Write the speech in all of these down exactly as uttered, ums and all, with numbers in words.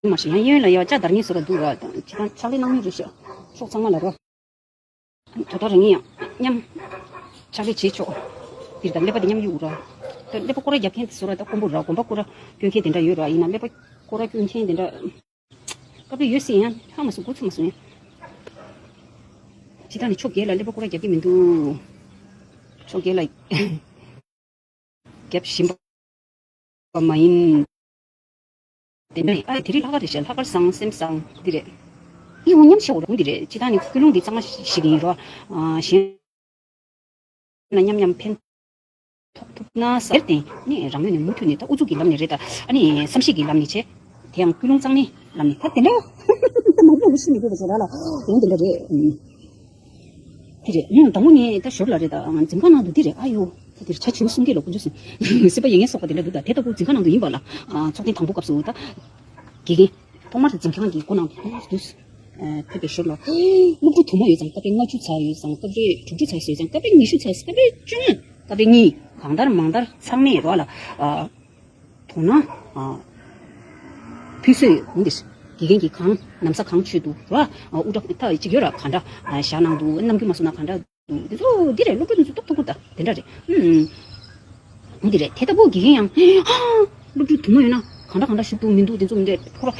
མ་ཤེས། ཡང་གཡོན་ལ་ཡ་ལྕགས་དར་ཉིན་བཟོ་ར་འདུག་ར། ཅི་དང་ཕྱག་ལས་གནང་མི་རེད་ཤག་ཕྱོགས་ཚང་མ་ལ་ར། དོ་བདག་རང་ཉིད་ཡང་མཉམ་ཕྱག་ལས་བྱེད་ཆོག་འདིར་དང་ཀླད་པ་དེ་མཉམ་གཡུག་ར། ད་ཀླད་པ་སྐོར་ར་རྒྱབ་མཁན་དེ་བཟོ་ར། ད་དཀོན་པོ་ར་དགོན་པ་སྐོར་ར་སྐྱོན་མཁན་དེ་འདྲ་ཡོད་ར། ཡིན་ན་ཀླད་པ་སྐོར་ར་སྐྱོན་མཁན་དེ་འདྲ་སྐབས་རེ་ཡོད་སྲིད། ཡང་ཧ་མ་སོང་། འགོ་ཚུགས་མ་སོང་ཡང་། ཇི་ལྟར་ནི་ཕྱོགས་བརྒྱད་ལ་ཀླད་པ་སྐོར་ར་རྒྱབ་ཀྱི་མི་འདུག་ཕྱོགས་བརྒྱད་ལ་རྒྱབ་བཞིན་པ་མ་ཡིན། དེ་ནས་ཨ་དེ་རིང་ལྷག་དཀར་རེད་ཤག་ལྷག་དཀར་བཟང་སེམས་བཟང་འདི་རེད། ཡིད་འོང་མཉམ་ཤེས་འོ་ར་འདི་རེད། ཇི་ལྟར་ནི་ཀུན་སློང་འདི་གཙང་མ་ཞིག་ཡིན་རོ། གཞན་ལ་མཉམ་མཉམ་ཕན་ཐོགས་ཐུབ་ན་ཟེར་ཏེ་ནི་རང་ངོས་ནས་མུ་མཐུད་ནས་ད་ཨུ་ཚུགས་ཀྱི་ལམ་ནས་རེད། ད་ཨ་ནི་བསམ་ཤེས་ཀྱི་ལམ་ནས་བྱས། དེ་ཡང་ཀུན་སློང་གཙང་མའི་ལམ་ནས་ད་དེ་འདྲ་ད་མ་འོངས་པ་ཤི་མི་དགོས་པ་ཞིག་ར་ལ་འོང་དེ་འདྲ་རེད། དེ་རེད། ཨང་། དང་པོ་ངས་ད་ཞོར་ལ་རེད། ད་འཛིན་ཁང་ནང་དུ་འདི་རེད། ཨ་ཡོ། ད་དེར་བྱ་བྱིའུ་གསུང་སྐད་ལ་དཀོན་མཆོག་གསུམ་སྲིད་པ་ཡེ་ངས་སོགས་པ་དེ་འདྲ་འདུག་ད་དེ་ལྟ་བུ་འཛིན་ཁང་ནང་དུ་ཡིན་པ་ལ་ཚོགས་ཐེངས་དང་པོ་སྐབས་སུ་ད་དགེ་རྒན་ཐོག་མར་འཛིན་ཁང་གི་སྒོ་ནང་དུ་འདུག་ཕེབས་པའི་ཞོར་ལ་སློབ་ཕྲུག་དུ་མ་ཡོད་ཙང་། སྐབས་རེ་ལྔ་བཅུ་ཚར་ཡོད་ཙང་། སྐབས་རེ་དྲུག་ཅུ་ཚར་ཡོད་ཙང་། སྐབས་རེ་ཉི་ཤུ་ཚར། སྐབས་རེ་བཅོ་ལྔ། སྐབས་རེ་གཉིས། གང་ལྟར་མང་ལྟར་ཚང་མས་རོགས་ལ། དོ་སྣང་ཕུལ་སྲོལ་ཡོད། འདིར་དགེ་རྒན་གྱིས་གང་ན་བཟའ་གང་མཆོད་འདུག་ར། དབུ་སྐྲ་ཐག་ཅིག་ཡོད་ར། ག་འདྲ་བཞག་གནང་འདུག་གནང་རྒྱུ་མ་སོང་ན་ག་འདྲ་འདུག་འདི་ཚོ་འདི་རེད། སློབ་ཕྲུག་འདི་ཚོ་ཏོག་ཏོག་ད་དེ་འདྲ་རེད། ཨུམ། འདི་རེད། དེ་ལྟ་བུ་དགེ་རྒན་ཡང་ཧ། སློབ་ཕྲུག་དུ་མ་ཡོད་ན་ག་འདྲ་ག་འདྲ་བཞུགས་འདུག་མི་འདུག་དེ་ཚོ་མི་འདྲ་ཁོ་ར་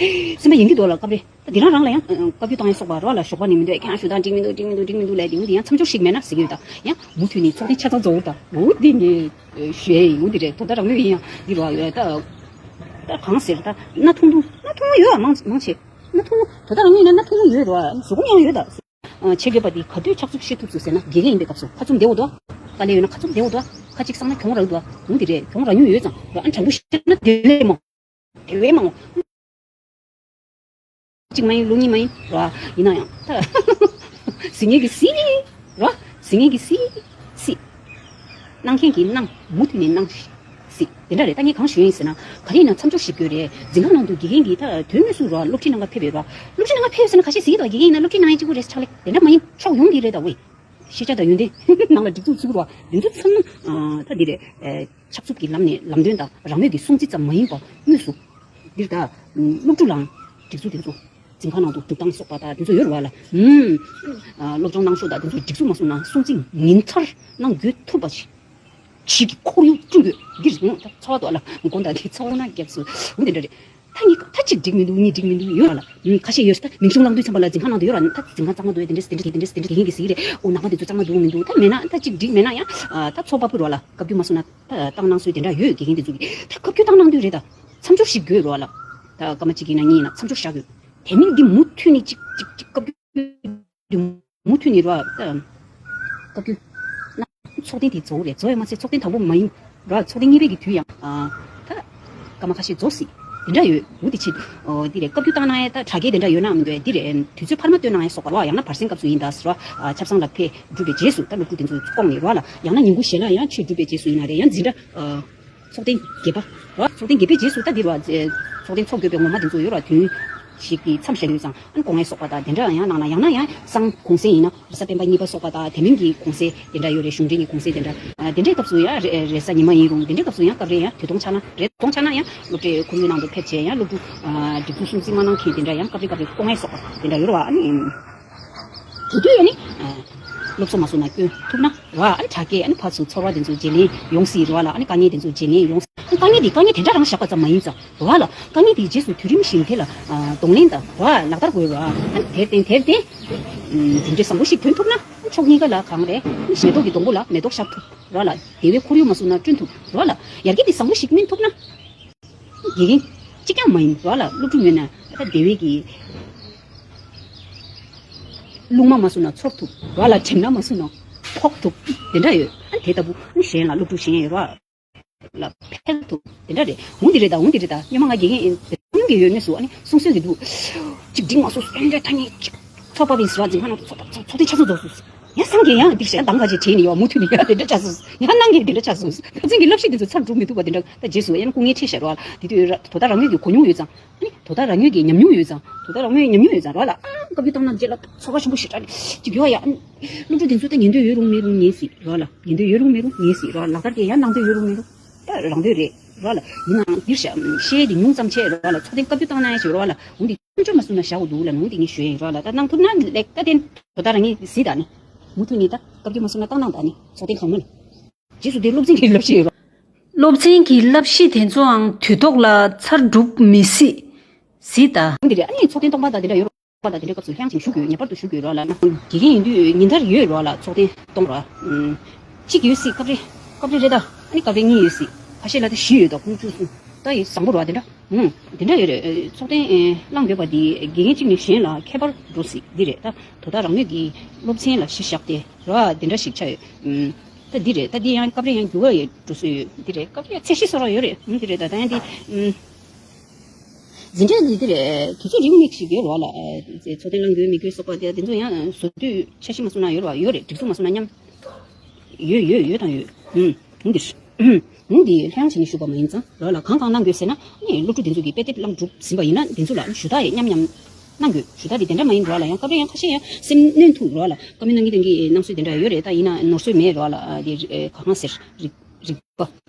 སེམས་པ་ཡེངས་ཀྱི་འདུག་ལ། སྐབས་རེ་ད་དེ་རང་རང་ལ་ཡང་བཀའ་བཀྱོན་བཏང་ཡ་སོགས་པ་རོགས་ལ་ཞོགས་པ་ནས་མི་འདུག་ཁྱེད་རང་ཞུ་དང་འགྲིག་མི་འདུག་འགྲིག་མི་འདུག་འགྲིག་མི་འདུག་ལས་དེ་ངུ་དེ་ཡང་མཚམས་འཇོག་ཞིག་མེད་ན་ཟེར་གྱི་ཡོད། ད་ཡང་མུ་མཐུད་ནས་ཚོགས་ཐེངས་ཆ་ཚང་རྫོགས་ད་འོ་དེ་ངས་ཞུ་ཡ་ཡིན། ངུ་དེ་རེད། དོ་ད་རང་ངོས་ཡིན་ཡང་འདི་རོགས་ཡོད་ད། ད་གང་ཟེར། ད་སྣ་ཐུང་ཐུང་སྣ་ཐུང་ཡོད་མང་མང་ཆེ། སྣ་ཐུང་དོ་ད་རང་ངོས་ན་སྣ་ཐུང་ཡོད་རོགས། གཟུགས་ཡང་ཡོད་ད། ཆེད་བརྒྱབ་པ་འདི་ག་དུས་ཕྱག་མཛུབ་བཤད་ཐུབ་ཚུལ་ཟེར་ན། དགེ་རྒན་ཡིན་པའི་སྐབས་སུ་ཁ་བཙུམ་བདེ་བོ་འདུག་དཀའ་ལས་ཡོད་ན་ཁ་བཙུམ་བདེ་བོ་འདུག་ཁ་གཅིག་གསང་ན་གྱོང་རག་འདུག་འོང་དེ་རེད། གྱོང་རག་མྱོང་ཡོད་ཙང་ར། ཨ་དྲང་པོ་བཤད་ན་དེ་ལས་མང་དེ་བས་མང་། གཅིག་མ་ཡིན་ལོ་གཉིས་མ་ཡིན་ར། ཡིན་ན་ཡང་ད་ཟིན་ངེས་ཀྱི་ཟིན་ར། ཟིན་ངེས་ཀྱི་ཟིན་སྲིད། གནང་མཁན་གྱིས་གནང་། མུ་མཐུད་ནས་གནང་། སྲིད། དེ་འདྲ་རེད། ད་ངས་གང་ཞུ་ཡིན་ཟེར་ན། ག་རེ་ཡིན་ན་མཚམས་འཇོག་ཞིག་དགོས་རེད། འཛིན་ཁང་ནང་དུ་དགེ་རྒན་གྱིས་ད་དོན་དངོས་སུ་རོ་སློབ་ཁྲིད་གནང་ག་ཕེབས་ཡོད་རོ། སློབ་ཁྲིད་གནང་ག་ཕེབས་ཡོད་ཟེར་ན་ཁ་ཤས་ཟེར་གྱི་འདུག་དགེ་རྒན་ཡིན་ན་སློབ་ཁྲིད་གནང་ཡས་གཅིག་པུ་རེད་ཆགས་ལེ། དེ་འདྲ་མ་ཡིན། ཕྱོགས་ཡོངས་ཀྱི་རེད་ད་ཝེ། ཤེས་བྱ་དང་ཡོན་ཏན་ནང་ལ་སྒྲིག་འཛུགས་ཚུགས་རོ། དེ་ཚོ་ཚང་མ་ད་འདི་རེད། ཕྱག་མཛུབ་ཀྱི་ལམ་ནས་ལམ་སྟོན་དང་རང་མོས་ཀྱི་སྲུང་བརྩི་ཙམ་མ་ཡིན་པ་དངོས་སུ་འདིར་ད་སློབ་ཕྲུག་ལའང་སྒྲིག་འཛུགས་དེ་ཚོ་འཛིན་ཁང་ནང་དུ་སྒྲུབ་སྟངས་སོགས་པ་དང་དེ་ཚོ་ཡོད་རེད་བ་ལ། ཨུམ། སློབ་སྦྱོང་གནང་ཕྱོགས་དང་དེ་ཚོ་སྒྲིག་འཛུགས་མ་སོང་ན་སྲུང་བརྩི་ཉིན་མཐར་གནང་དགོས་ཐུབ་པ་ཞིག་བྱེད་ཀྱི་ཁོར་ཡུག་བསྐྲུན་དགོས། འདི་རེད། ད་ཚོར་བ་འདུག་ལ་དགོངས་དག་དེ་ཚོར་ན་རྒྱབ་སུ་འོ་དེ་འདྲ་རེད། ད་ངས་ད་གཅིག་འགྲིག་མི་འདུག་གཉིས་འགྲིག་མི་འདུག་ཡོད་ར་ལ། ཁ་ཤས་ཡོད་ས། ད་མིང་གཞུང་བླང་དུས་ཙམ་པ་ལ་འཛིན་ཁང་ནང་དུ་ཡོད་ར། ད་འཛིན་ཁང་གཙང་མ་འདུག་དེ་འདྲས་དེ་འདྲས་དེ་འདྲས་དེ་འདྲས་དགེ་རྒན་གྱིས་ཟེར་གྱི་རེད། ཨོ་ནང་པ་དེ་ཚོ་གཙང་མ་འདུག་མི་འདུག་ད་མེད་ན་ད་གཅིག་འགྲིག་མེད་ན་ཡང་ད་ཚོགས་པ་ཕུད་ར་ལ་བཀའ་བཀྱོན་མ་སོང་ན། ད་བཏང་གནང་སྲོལ་དེ་འདྲ་ཡོད། དགེ་རྒན་དེ་ཚོ་གིས་ད་བཀའ་བཀྱོན་བཏང་གནང་དུས་རེད། ད་མཚམས་འཇོག་ཞིག་དགོས་རོགས་ལ། ད་སྐར་མ་གཅིག་ཡིན་ན་གཉིས་ཡིན་ན་མཚམས་འཇོག་བཞག་དགོས། དེ་མིན་འདི་མུ་མཐུད་ནས་གཅིག་གཅིག་གཅིག་བཀའ་བཀྱོན་འདི་མུ་མཐུད་ནས་རོགས་ད་བཀའ་བཀྱོན་ན་ཚོགས་ཐེངས་དེ་རྫོགས་རེད། རྫོགས་ཡོད་མ་ཚད་ཚོགས་ཐེངས་དང་པོ་མ་ཡིན་རོགས། ཚོགས་ཐེངས་གཉིས་པའི་གི་དུས་ཡང་ད་སྐར་མ་ཁ་ཤས་རྫོགས་སྲིད། དེ་འདྲ་ཡོད། འོ་དེ་ཆེད་འདི་རེད། བཀའ་བཀྱོན་བཏང་གནང་ཡས་ད་དྲ་རྒྱའི་དེ་འདྲ་ཡོད་ན་མི་འདུག་དེ་རེད། དུས་ཚོད་འཕར་མ་བཏོན་གནང་ཡས་སོགས་པ་རོགས། ཡང་ན་བར་གསེང་སྐབས་སུ་ཡིན་ད་རོགས། ཆབ་གསང་ལ་ཕེབས་གྲུབ་པའི་རྗེས་སུ་ད་སློབ་ཕྲུག་དེ་ཚོ་བསྐོངས་ནས་རོགས་ལ། ཡང་ན་ཉིན་གུང་ཞལ་ལག་ཡང་མཆོད་གྲུབ་པའི་རྗེས་སུ་ཡིན་ན་རེད། ཡང་འཛིན་གྲྭ། ཚོགས་ཐེངས་བརྒྱད་པ། ར། ཚོགས་ཐེངས་བརྒྱད་པའི་རྗེས་སུ་ད་འདིར་བ། ཚོགས་ཐེངས་ཚོགས་དགོས་པའི་ངོ་མ་དེ་ཚོ་ཡོད་ར། དུས་ཞིག་གི་མཚམས་བཞག་ཡོད་ཙང་ཨ་ནི་དགོངས་ཡས་སོགས་པ་དང་དེ་འདྲ་ཡང་གནང་ན། ཡང་ན་ཡང་སང་གུང་སེང་ཡིན་ན་རེས་གཟའ་སྤེན་པ་གཉིས་པ་སོགས་པ་དང་དེ་མིན་གྱི་གུང་སེང་དེ་འདྲ་ཡོད་རེད། གཞུང་འབྲེལ་གྱི་གུང་སེང་དེ་འདྲ། དེ་འདྲའི་སྐབས་སུ་ཡང་རེས་གཟའ་ཉི་མ་ཡིན་རུང་དེ་འདྲའི་སྐབས་སུ་ཡང་སྐབས་རེ་ཡང་དུས་སྟོང་ཆགས་ན་རེད། དུས་སྟོང་ཆགས་ན་ཡང་སློབ་གྲྭའི་ཁོར་ཡུག་ནང་དུ་ཕེབས་བྱས་ཡང་སློབ་ཕྲུག་སྒྲིག་འཛུགས་སྲུང་བརྩི་མ་གནང་མཁན་དེ་འདྲ་ཡང་སྐབས་རེ་སྐབས་རེ་བསྐོང་ཡས་སོགས་པ་དེ་འདྲ་ཡོད་ར་བ། ཨ་ནི། དེ་དུས་ཡང་ནི། སློབ་གསོ་མ་སོང་ན་སྐྱོན་ཐུབ་ན་ར། ཨ་ནི་དྲ་རྒྱའི་ཨ་ནི་ཕར་ཚུར་ཚོར་བ་དེ་ཚོ་བརྗེ་ལེན་ཡོང་སྲིད་ར་ལ། ཨ་ནི་དཀའ་ངལ་དེ་ཚོ་བརྗེ་ལེན་ཡོང་སྲིད། ཨ་ནི་དཀའ་ངལ་དེ་དཀའ་ངལ་དེ་འདྲ་རང་བཞག་པ་ཙམ་མ་ཡིན་ཙང་ར་ལ། དཀའ་ངལ་དེའི་རྗེས་སུ་དུས་རིམ་བཞིན་དེ་ལ་གདོང་ལེན་དང་ར་ལག་བསྟར་དགོས་ར། ཨ་ནི་དེར་བརྟེན་དེར་བརྟེན། འདི་འདྲའི་བཟང་པོ་ཞིག་ཐོན་ཐུབ་ན་ཕྱོགས་གཉིས་ཀ་ལ་གང་རེད། མེ་ཏོག་གི་སྡོང་པོ་ལ་མེ་ཏོག་ཤར་ཐུབ་ར་ལ། བདེ་བའི་ཁོར་ཡུག་མ་བཟུང་ན་བསྐྲུན་ཐུབ་ར་ལ། ཡར་རྒྱས་དེ་བཟང་པོ་ཞིག་སྨིན་ཐུབ་ན། དགེ་རྒན་གཅིག་ཀྱང་མ་ཡིན་ར་ལ། སློབ་ཕྲུག་ངོས་ནས་ད་བདེ་བའི་གི་རླུང་མ་མ་བཟུང་ན་ཚོར་ཐུབ་ར་ལ། དྲན་ན་མ་བཟུང་ན་ཕོག་ཐུབ་དེ་འདྲ་ཡོད། ཨ་དེ་ལྟ་བུ་ཨ་གཞན་ལ་སློབ་ཕྲུག་གཞན་ཡོད་ར་ལ་ཕན་ཐོགས་དེ་འདྲ་རེད། འོང་འདི་རེད་ད། འོང་འདི་རེད་ད། སྔོན་མ་ང་དགེ་རྒན་ཡིན་སྔོན་གྱི་ཡོད་ངེས་སུ་ཨ་ནི་གསུང་སྲོལ་གྱི་འདུག་གཅིག་འགྲིག་མ་སོང་། ཨེ་འདྲ་ད་ངས་གཅིག་ཚོགས་པ་བིས་ར་འཛིན་ཁང་ནང་ཚོགས་པ་ཚོགས་ཚོགས་དེ་ཆ་ཚང་རྫོགས་སོང་། ཡང་སང་གི་ཡང་འདི་ཞེ་དང་ག་ཅེ་བྲིས་ནས་ཡོད་མུ་མཐུད་ནས་ཡང་དེ་འདྲ་ཆགས་སོང་། ཡང་གནང་གི་དེ་འདྲ་ཆགས་སོང་། ཁ་ཚན་གྱི་བསླབ་གཞི་དེ་ཚོ་ཚར་འགྲོ་མི་ཐུབ་པ་དེ་འདྲ་ད་རྗེས་སུ་ཡང་སྐུ་ངལ་འཕྲད་ཤག་ར་ལ། དེ་དུས་ར་དོ་ད་རང་ངོས་ཀྱི་གོ་མྱོང་ཡོད་ཙང་། ཨ་ནི་དོ་ད་རང་ངོས་ཀྱི་ཉམས་མྱོང་ཡོད་ཙང་། དོ་ད་རང་ངོས་ཉམས་མྱོང་ཡོད་ཙང་ར་ལ། ཨ་བཀའ་བཀྱོན་བཏང་ན་རྗེས་ལ་ཚོར་བ་ཆེན་པོ་ཞེ་དྲག་ཅིག་ཡོད་ཡ། ཨ་ནི་སློབ་ཕྲུག་དེ་ཚོ་ད་ཉན་འདོད་ཡོད་རུང་མེད་རུང་ཉན་སྲིད་ར་ལ། ཉན་འདོད་ཡོད་རུང་མེད་རུང་ཉན་སྲིད་ར། ལག་བསྟར་གྱི་ཡང་གནང་འདོད་ཡོད་རུང་མེད་རུང་ད་རང་འདོད་རེད། རོགས་ལ་ཡིན་ནའང་འདིར་བཤད་ཤེས་ཡས་དེ་ཉུང་ཙམ་བྱས་རོགས་ལ་ཚོགས་ཐེངས་བཀའ་བརྒྱུད་བཏང་ན་ཡང་ཞིག་རོགས་ལ་འོང་དེ་མཚམས་འཇོག་མ་སོང་ན་བཞག་དགོས་འདུག་ལ་འོང་དེ་ངས་ཞུ་ཡིན་རོགས་ལ། ད་ནང་ཐུབ་ན་ལེགས་ད་དེ་དོ་ད་རང་ངས་གཟིགས་ད་ནི་མུ་མཐུད་ངས་ད་བཀའ་བརྒྱུད་མ་སོང་ན་བཏང་གནང་ད་ནི་ཚོགས་ཐེངས་གང་མ་ལ་རྗེས་སུ་དེ་སློབ་ཚན་གྱི་བསླབ་གཞི་ཡོད་རོགས། སློབ་ཚན་གྱི་བསླབ་གཞི་དེ་ཚོའང་དུས་ཐོག་ལ་ཚར་འགྲུབ་མི་སྲིད། གཟིགས་ད། འདི་རེད། ཨ་ནི་ཚོགས་ཐེངས་སྟོང་པ་དང་དེ་འདྲ་ཡོད་རོགས་པ་དང་དེ་འདྲའི་སྐབས་སུ་ལྷན་ཅིག་ཞུ་དགོས། ངེས་པར་དུ་ཞུ་དགོས་རོགས་ལ་ན། དགེ་རྒན་ཡིན་དུས་ཉིན་ལྟར་ཡོད་རོགས་ལ་ཚོགས་ཐེངས་སྟོང་རོགས། ཨུམ། གཅིག་ཡོད་སྲིད་སྐབས་རེ་སྐབས་རེ་རེ་ད། ཨ་ནི་སྐབས་རེ་གཉིས་ཡོད་སྲིད་ཁ་ཤས་ལ་ད་བཞི་ཡོད་དོ་ཁུངས་བཅུ་གསུམ་ད་ཡི་བཟང་པོ་རོགས་དེ་འདྲ། ཨུམ། དེ་འདྲ་ཡོད་རེད། ཚོགས་ཐེངས་བླང་དགོས་པ་འདི་དགེ་རྒན་གཅིག་ནས་གཞན་ལ་ཁྱད་པར་འགྲོ་སྲིད་འདི་རེད་ད། དོ་ད་རང་མོས་ཀྱི་སློབ་ཚན་ལ་གཞི་བཞག་སྟེ་རོགས་དེ་འདྲ་ཞིག་ཆགས་ཡོད། ཨུམ། ད་འདི་རེད། ད་འདི་ཡང་སྐབས་རེ་ཡང་འགྱུར་བ་ཡོད་འགྲོ་སྲིད་ཡོད་འདི་རེད། སྐབས་རེ་ཚད་གཞི་བཟོ་རོགས་ཡོད་རེད། ཨུམ། འདི་རེད་ད། ད་ཡང་འདི། ཨུམ། འཛིན་གྲྭ་འདི་འདི་རེད། དུས་ཚོད་རིང་མིག་ཞིག་ཡོད་རོགས་ལ། ཨ། ཚོགས་ཐེངས་བླང་དགོས་མི་དགོས་སོགས་པ་དེ་དེ་ཚོ་ཡང་བཟོ་དུས་འཆར་གཞི་མ་བཟོ་ན་ཡོད་རོགས་ཡོད་རེད། སྒྲིག་འཛུགས་མ་བཟོ་ན་མཉམ། ཡོད་ཡོད་ཡོད་དང་ཡོད། ཨུམ། འདི་རེད། ཨུམ། འདི་ལྷན་ཅིག་ནས་ཞུགས་པ་མ་ཡིན་ཙང་རོགས་ལ་གང་གང་གནང་དགོས་ཟེར་ན་ནི་སློབ་ཕྲུག་དེ་ཚོ་གིས་དཔེ་དེབ་བླངས་གྲུབ་ཟིན་པ་ཡིན་ན་དེ་ཚོ་ལ་ཞུ་དག་ཡས་མཉམ་མཉམ་གནང་དགོས། ཞུ་དག་དེ་དེ་འདྲ་མ་ཡིན་རོགས་ལ། ཡང་སྐབས་རེ་ཡང་ཁ་ཤས་ཡང་སེམས་གནོན་ཐུག་རོགས་ལ། བཀའ་མོལ་གནང་གི་དང་གི་གནང་སྲོལ་དེ་འདྲ་ཡོད་རེད། ད་ཡིན་ན་ནོར་སྲོལ་མེད་རོགས་ལ། ཨ། དེ་ཨེ་ག་གང་ཟེར་རིག་རིག་པ་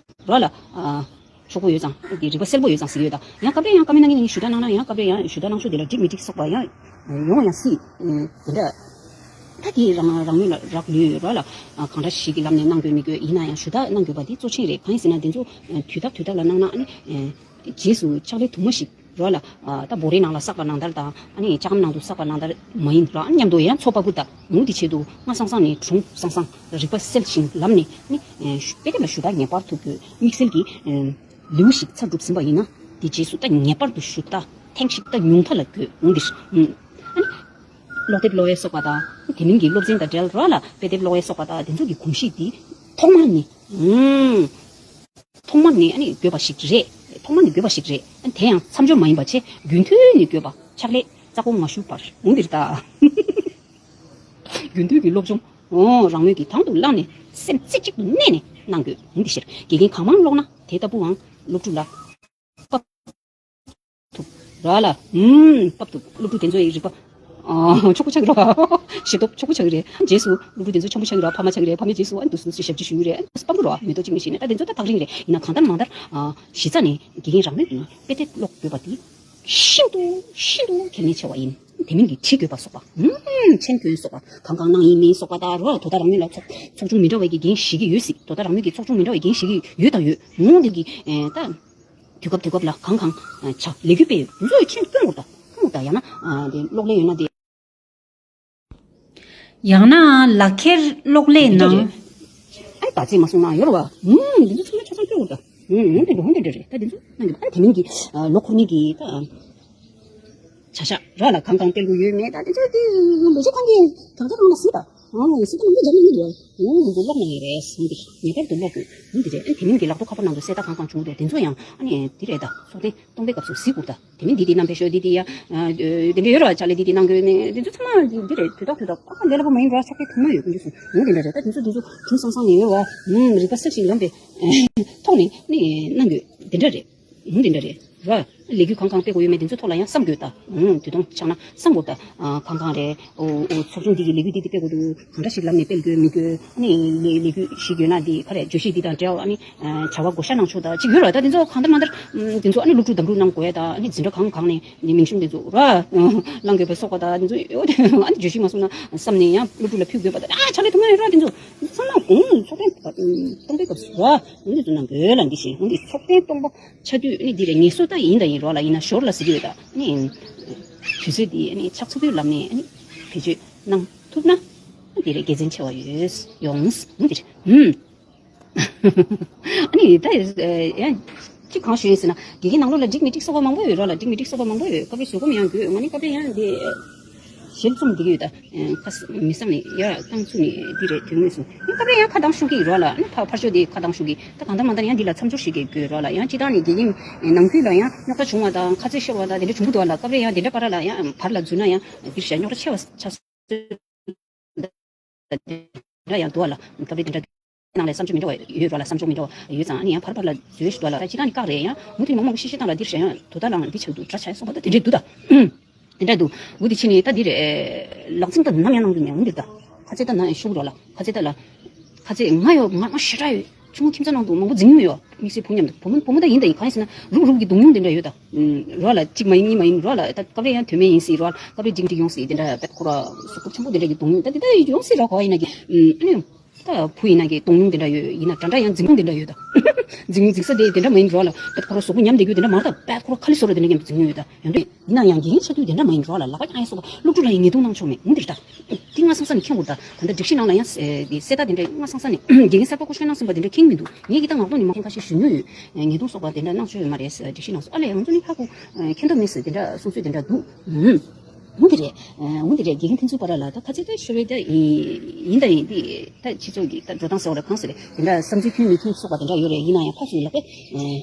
རོགས་ལ། ཨ། ཕྱུག་པོ་ཡོད་ཙང་དེ་རིག་པ་གསལ་པོ་ཡོད་ཙང་ཟེར་གྱི་ཡོད། ད་ཡང་སྐབས་རེ་ཡང་བཀའ་མོལ་གནང་གི་ནི་ཞུ་དག་གནང་ན་ཡང་སྐབས་རེ་ཡང་ཞུ་དག་གནང་ཤོག་དེ་ལ་འགྲིག་མི་འགྲིག་སོགས་པ་ཡང་ཡོང་ཡང་སྲིད། ཨེ། དེ་འདྲ་ད་དེ་རང་རང་མོས་ལ་རག་ལུས་རོགས་ལ། ཨ། གང་འདྲ་ཞིག་གི་ལམ་ནས་གནང་དགོས་མི་དགོས་ཡིན་ན་ཡང་ཞུ་དག་གནང་དགོས་པ་དེ་གཙོ་ཆེན་རེད། གང་ཡིན་ཟེར་ན་དེ་ཚོ་དུས་ཐག་དུས་ཐག་ལ་གནང་ན་ཨ་ནི། ཨེ། རྗེས་སུ་ཕྱག་ལས་དུ་མ་ཞིག་རོགས་ལ། ཨ། ད་བོ་རའི་ནང་ལ་བསགས་པ་ནང་ལྟར་དང་ཨ་ནི་ལྕགས་ལམ་ནང་དུ་བསགས་པ་ནང་ལྟར་མ་ཡིན་རོགས། ཨ་ནི་མཉམ་དུ་ཡང་མཚོ་པ་བུ་དང་མུ་དེ་ཆེད་དུ་སྔ་སང་སང་ནས་གྲུང་སང་སང་རིག་པ་གསལ་ཞིང་ལམ་ནས་ནི། ཨེ། ཞུ་དཔེ་དེབ་ལ་ཞུ་དག་ངེས་པར་དུ་དགོས། དམིགས་བསལ་གྱི། ཨེ། ལེའུ་ཞིག་ཚར་གྲུབ་ཟིན་པ་ཡིན་ན་དེ་རྗེས་སུ་ད་ངེས་པར་དུ་ཞུ་དག་ཐེངས་ཤིག་ད་ཉུང་མཐའ་ལ་དགོས་འོང་འདིར། ཨུམ། ཨ་ནི་ཀློག་དེབ་ཀློག་ཡས་སོགས་པ་དང་དེ་མིན་གྱི་སློབ་ཚན་དང་འབྲེལ་རོགས་ལ་དཔེ་དེབ་ཀློག་ཡས་སོགས་པ་དང་དེ་ཚོ་གི་གོམས་གཤིས་འདི་ཐོག་མར་ནས། ཨུམ། ཐོག་མར་ནས་ཨ་ནི་དགོས་པ་ཞིག་རེད། ཐོག་མར་ནས་དགོས་པ་ཞིག་རེད། ཨ་ནི་དེ་ཡང་མཚམས་འཇོག་མ་ཡིན་པ་བྱས་རྒྱུན་མཐུད་ནས་དགོས་པ་ཕྱག་ལས་རྩ་དགོངས་མ་ཞུ་བར་འོང་འདིར་ད། རྒྱུན་མཐུད་ཀྱི་སློབ་སྦྱོང་། ཨོ། རང་མོས་ཀྱིས་དང་དུ་བླངས་ནས་སེམས་རྩེ་གཅིག་ཏུ་གནས་ནས་གནང་དགོས་འདི་ཕྱིར་དགེ་རྒན་གང་མང་ཀློག་ན་དེ་ལྟ་བུའང་སློབ་ཕྲུག་ལ་བབ་ཐུབ་ར་ལ། ཨུམ། བབ་ཐུབ། སློབ་ཕྲུག་དེ་ཚོ་ཡི་རིག་པ། ཨ། ཆོག་པོ་ཆགས་ཀྱི་ར། ཞིབ་ཏོག་ཆོག་པོ་ཆགས་ཀྱི་རེད། རྗེས་སུ་སློབ་ཕྲུག་དེ་ཚོ་ཆོག་པོ་ཆགས་ཀྱི་ར། ཕ་མ་ཆགས་ཀྱི་རེད། ཕ་མའི་རྗེས་སུ་ཨ་འདུག་སུ་སུ་ཞབས་ཕྱི་ཞུ་གི་རེད། ཨ་འདུག་སུ་སྤམ་གི་ར། མེ་ཏོག་གཅིག་མི་ཤེས་ནས་ད་དེ་ཚོ་ད་ཐག་རིང་རེད། ཡིན་ན་གང་ལྟར་མང་ལྟར། ཨ། གཞི་རྩ་ནས་དགེ་རྒན་རང་མོས་ཀྱི་དཔེ་དེབ་ཀློག་དགོས་པ་དེ། ཤིན་ཏུ་ཤིན་ཏུ་གལ་གནད་ཆེ་བ་ཡིན། དེ་མིན་གྱི་བྲིས་དགོས་པ་སོགས་པ། ཨུམ། མཆན་འདོན་སོགས་པ་གང་གང་གནང་ཡིན་མིན་སོགས་པ་དང་རོ། དོ་ད་རང་མོས་ལ་ཚོགས་ཚོགས་ཆུང་མི་འདྲ་བའི་གི་འགན་བཞེས་ཀྱི་ཡོད་སྲིད། དོ་ད་རང་མོས་ཀྱི་ཚོགས་ཆུང་མི་འདྲ་བའི་འགན་བཞེས་ཀྱི་ཡོད་དང་ཡོད། ངོ་འདི་གི་ཨེ་ད་དུས་སྐབས་དུས་སྐབས་ལ་གང་གང་ཨ་བྱ་ལས་འགུལ་སྤེལ་ཡོད་འདི་ཚོ་ཡི་མཆན་བཏོན་དགོས་ད། བཏོན་དགོས་ད། ཡང་ན་ཨ་དེ་གློག་ཀླད་ཡོད་ན་དེ། ཡང་ན་ལག་འཁྱེར་གློག་ཀླད་ནང་། ཨ་ད་ཚེ་མ་སོང་ན་ཡོད་རེད་བ། ཨུམ། འདི་ཚོ་ཚང་མ་ཆ་ཚང་སྤྲོད་དགོས་ད། ཨུམ། འོན་ཏེ་འགྲོ་འོན་ཏེ་འགྲོ་རེད་ད། འདི་ཚོ་གནང་དགོས། ཨ་དེ་མིན་གྱི་ཨ་ལོ་འཁོར་མི་གི་ད་བྱ་བཞག་ར་ལ་གང་གང་སྤེལ་དགོས་ཡོད་མེད་ད་འདི་ཚོ་དེ་ལོ་ཆ་གང་གི་གང་ཆ་གང་ལ་སྲིད་ད། ཨང་སྲིད་ད་མི་འཇམ་མི་འདུག་ཨུམ། འདི་ཚོ་ཀློག་གནང་ཡོད་རེད། ཨུམ། འདི་ངེས་པར་དུ་ཀློག་དགོས། ཨུམ། འདི་རེད། ཨ་དེ་མིན་གྱི་ལག་ཐོག་ཁ་པར་ནང་དུ་གསལ་ད་གང་གང་བྱུང་འདུག་དེ་ཚོ་ཡང་ཨ་ནི་འདི་རེད་ད། ཚོགས་ཐེངས་སྟོང་པའི་སྐབས་སུ་གཟིགས་དགོས་ད། དེ་མིན་འདི་དེ་རྣམ་པའི་ཤོག་འདི་དེ་ཡ། ཨ། དེ་འདྲ་ཡོད་ར། ཕྱག་ལས་འདི་དེ་གནང་དགོས་མེད་འདི་ཚོ་ཚང་མ་འདི་རེད། དུས་ཐོག་དུས་ཐོག་ཨ་ལས་སླ་པོ་མ་ཡིན་ར། ཕྱག་ལས་ཐུབ་མ་ཡོད་འདི་ཚོ་ངོ་། དེ་འདྲ་རེད་ད། དེ་ཚོ་དེ་ཚོ་གྲུང་སང་སང་ནས་ཡོད་ར། ཨུམ། རིག་པ་གསལ་ཞིང་ལམ་པའི་ཐོག་ནས་ནི་གནང་དགོས་དེ་འདྲ་རེད། ཨུམ། དེ་འདྲ་རེད་ར། ལས་འགུལ་གང་གང་སྤེལ་དགོས་ཡོད་མེད་དེ་ཚོ་ཐོག་ལ་ཡང་བསམ་དགོས་ད། ཨུམ། དུས་ཐུང་ཆགས་ན་བསམ་དགོས་ད། ཨ། གང་གང་རེད། ཨོ་ཨོ། ཚོགས་ཆུང་འདི་གི་ལས་འགུལ་འདི་འདི་སྤེལ་དགོས་འདུག་གང་འདྲ་ཞིག་ལམ་ནས་སྤེལ་དགོས་མི་དགོས། ཨ་ནི་ལས་ལས་འགུལ་ཞིག་ཡོད་ན་འདི་ག་རེ་བརྗོད་གཞི་འདི་དང་འབྲེལ་བ་ཨ་ནི་བྱ་བ་བགོ་བཤའ་གནང་ཆོག་ད་ཅིག་ཡོད་ར། ད་འདི་ཚོ་གང་ལྟར་མ་ལྟར་འདི་ཚོ་ཨ་ནི་སློབ་ཕྲུག་འདེམས་སྒྲུག་གནང་དགོས་ཡ་ད། ཨ་ནི་འཛིན་གྲྭ་གང་གང་ནས་ནི་མིང་གཞུང་འདི་ཚོ་ར་གླང་གོས་པ་སོགས་པ་ད་འདི་ཚོ་ཡོད་དེ། ཨ་ནི་བརྗོད་གཞི་མ་སོང་ན་བསམ་ནས་ཡང་སློབ་ཕྲུག་ལ་ཕུལ་དགོས་པ་ད། ཨ་ཕྱག་ལས་ཐུབ་མ་ཡོད་ར། འདི་ཚོ་འདི་ཚོ་ཚང་མ་ཨུང་ཚོགས་ཐེངས་སྟོང་པའི་སྐབས་སུ་ར་འདི་ཚོ་གནང་དགོས་ལ། འདི་བཞིན་འོང་འདི་ཚོགས་ཐེངས་སྟོང་པ་ཆ་དུས་ནི་འདི་རེད། ངེས་སོ་ད་ཡིན་ད་ཡིན་རོགས་ལ། ཡིན་ན་ཞོར་ལ་ཟེར་གྱི་ཡོད་ད། ནི་དུས་ཚོད་འདི་ནི་ཆགས་ཚུགས་དུས་ལམ་ནས་ནི་བེད་སྤྱོད་གནང་ཐུབ་ན་འདི་རེད། དགེ་མཚན་ཆེ་བ་ཡོད་ཡོངས་འདི་རེད། ཨུམ། ཨ་ནི་ད་ཡང་གཅིག་གང་ཞུ་ཡིན་ཟེར་ན་དགེ་རྒན་ནང་ལོགས་ལ་འགྲིག་མི་འགྲིག་སོགས་པ་མང་པོ་ཡོད་རོགས་ལ། འགྲིག་མི་འགྲིག་སོགས་པ་མང་པོ་ཡོད། སྐབས་རེ་བཟོད་སྒོམ་ཡང་དགོས། ང་ནི་སྐབས་རེ་ཡང་འདི་ཞལ་རྩོམ་འདི་གི་ཡོད་ད། ཁ་མི་བསམ་ནས་ཡར་བཏང་ཚུགས་ནས་འདི་རེད། དོན་དངོས་སུ་ཡང་སྐབས་རེ་ཡང་ཁ་གདངས་ཤུགས་ཀྱིས་རོགས་ལ། ཨ་ནི་ཕ་ཕར་ཕྱོགས་དེ་ཁ་གདངས་ཤུགས་ཀྱིས་ད་གང་ལྟར་མ་ལྟར་ཡང་འདི་ལ་མཚམས་སྦྱོར་ཞིག་གི་དགོས་རོགས་ལ། ཡང་སྤྱི་བཏང་ནས་དགེ་རྒན་ནང་ཁུལ་ལ་ཡང་རྙོག་དྲ་བྱུང་བ་དང་ཁ་རྩོད་ཤོར་བ་དང་དེ་འདྲ་བྱུང་གི་འདུག་བ་ལ། སྐབས་རེ་ཡང་དེ་འདྲ་བར་ལ་ཡང་བར་ལ་འཛུལ་ན་ཡང་འདིར་བྱས་རྙོག་དྲ་ཆེ་བ་ཆགས་སྲིད། དེ་འདྲ་ཡང་འདུག་བ་ལ། སྐབས་རེ་དེ་འདྲ་ནང་ལ་བསམ་ཚུལ་མི་འདྲ་བ་ཡོད་རོགས་ལ། བསམ་ཚུལ་མི་འདྲ་བ་ཡོད་ཙང་ཨ་ནི་ཡང་བར་བར་ལ་འཛུལ་ཞིག་འདུག་བ་ལ། ད་སྤྱི་བཏང་ནས་བཀག་རེད། ཡང་མུ་མཐུད་མོག་མོག་ཤི་ཤི་བཏང་ལ་འདིར་བྱས་ཡང་དོ་ད་ལའང་འདི་ཆགས་འདུག་དྲ་ཆ་ཡང་སོང་བ་ད་དེ་འདྲ་འདུག་ད། དེ་འདྲ་འདུག་འུ་དེ་ཕྱི་ནས་ད་འདིར་ལག་འཛིང་ད་ནམ་ཡང་གནང་གི་མེད། འུ་འདིར་ད་ཁ་ཚེ་ད་ན་ཤུགས་རོགས་ལ། ཁ་ཚེ་ད་ལ་ཁ་ཚེ་ང་ཡོད། ང་ང་ཞེ་དྲག་ཡོད། ཆུང་ངུ་ཁྱིམ་ཚང་ནང་དུ་མང་པོ་འཛིང་མྱོང་ཡོད། དམིགས་བསལ་བུ་མཉམ་དུ། བུ་མོ་བུ་མོ་ད་ཡིན་ད་ཡིན། གང་ཡིན་ཟེར་ན་རུག་རུག་གི་སྡུག་མྱོང་དེ་འདྲ་ཡོད་ད། ཨུམ། རོགས་ལ་གཅིག་མ་ཡིན་གཉིས་མ་ཡིན་རོགས་ལ་ད་སྐབས་རེ་ཡང་དོན་མེད་ཡིན་སྲིད་རོགས་ལ། སྐབས་རེ་འགྲིག་འགྲིག་ཡོང་སྲིད། དེ་འདྲ་བེད་ཁོ་ར་གཟུགས་པོ་ཆེན་པོ་དེ་འདྲ་གི་སྡུག་མྱོང་ད་དེ་ད་ཡོང་སྲིད་རོགས་གོ་ཡིན་ན་གི། ཨུམ། ཨ་ནི། ད་བུ་ཡིན་ན་གི་སྡུག་མྱོང་དེ་འདྲ་ཡོད། ཡིན་ན་འདྲ་འདྲ་ཡང་འཛིང་མྱོང་དེ་འདྲ་ཡོད་ད། འཛིང་མྱོང་འཛིང་ས་དེ་དེ་འདྲ་མ་ཡིན་རོགས་ལ། བེད་ཁོ་ར་གཟུགས་པོ་ཉམས་བསྡད་རྒྱུ་དེ་འདྲ་མ་རེད་ད། བེད་ཁོ་ར་ཁ་ལི་སོ་ར་དེ་འདྲ་མཉམ་དུ་འཛིང་མྱོང་ཡོད་ད། ཡོང་དུས། ཡིན་ན་ཡང་དགེ་རྒན་ཆགས་དུས་དེ་འདྲ་མ་ཡིན་རོགས་ལ། ལག་པ་བརྐྱང་ཡ་སོགས་པ་སློབ་ཕྲུག་ལ་ཡང་ཉེས་རྡུང་གནང་ཆོག་མེད་འོང་དེ་རེད་ད། དེ་སྔ་ས་ས་ནས་མཁྱེན་དགོས་རེད་ད། ད་ལྟ་སྒྲིག་གཞི་ནང་ལ་ཡང་ཨེ་དེ་གསལ་བརྡ་དེ་འདྲ་སྔ་ས་ས་ནས་དགེ་རྒན་གསར་པ་བསྐོ་གཞག་གནང་ཟིན་པ་དེ་འདྲ་མཁྱེན་མི་འདུག་ངས་ཀྱི་ད་ངག་ཐོག་ནས་མ་མཁྱེན་ཁ་ཤས་ཞུ་མྱོང་ཡོད། ཨེ་ཉེས་རྡུང་སོགས་པ་དེ་འདྲ་གནང་ཆོག་ཡོད་མ་རེད་ཟེར་སྒྲིག་གཞི་ནང་སོགས་ཨ་ལས་ང་ཚོ་ནི་ཧ་གོ། ཨེ་མཁྱེན་ཐབས་མེད་ཟེར་དེ་འདྲ་གསུང་ཚུལ་དེ་འདྲ་འདུག་ཨུམ། འོང་དེ་རེད། ཨེ་འོང་དེ་རེད། དགེ་རྒན་ཕན་ཚུན་བར་ལ་ད་ཁ་ཚིག་ད་ཤོར་བའི་ད་ཡིན་ཡིན་ད་ཡིན་དེ་ད་སྤྱི་ཚོགས་ཀྱི་ད་འགྲོ་སྟངས་ཟེར་བ་རེད་གང་ཟེར་རེད། དེ་འདྲ་བསམ་ཚུལ་མཐུན་མི་མཐུན་སོགས་པ་དེ་འདྲ་ཡོད་རེད། ཡིན་ན་ཡང་ཕར་ཚུར་ལག་པས་ཨེ།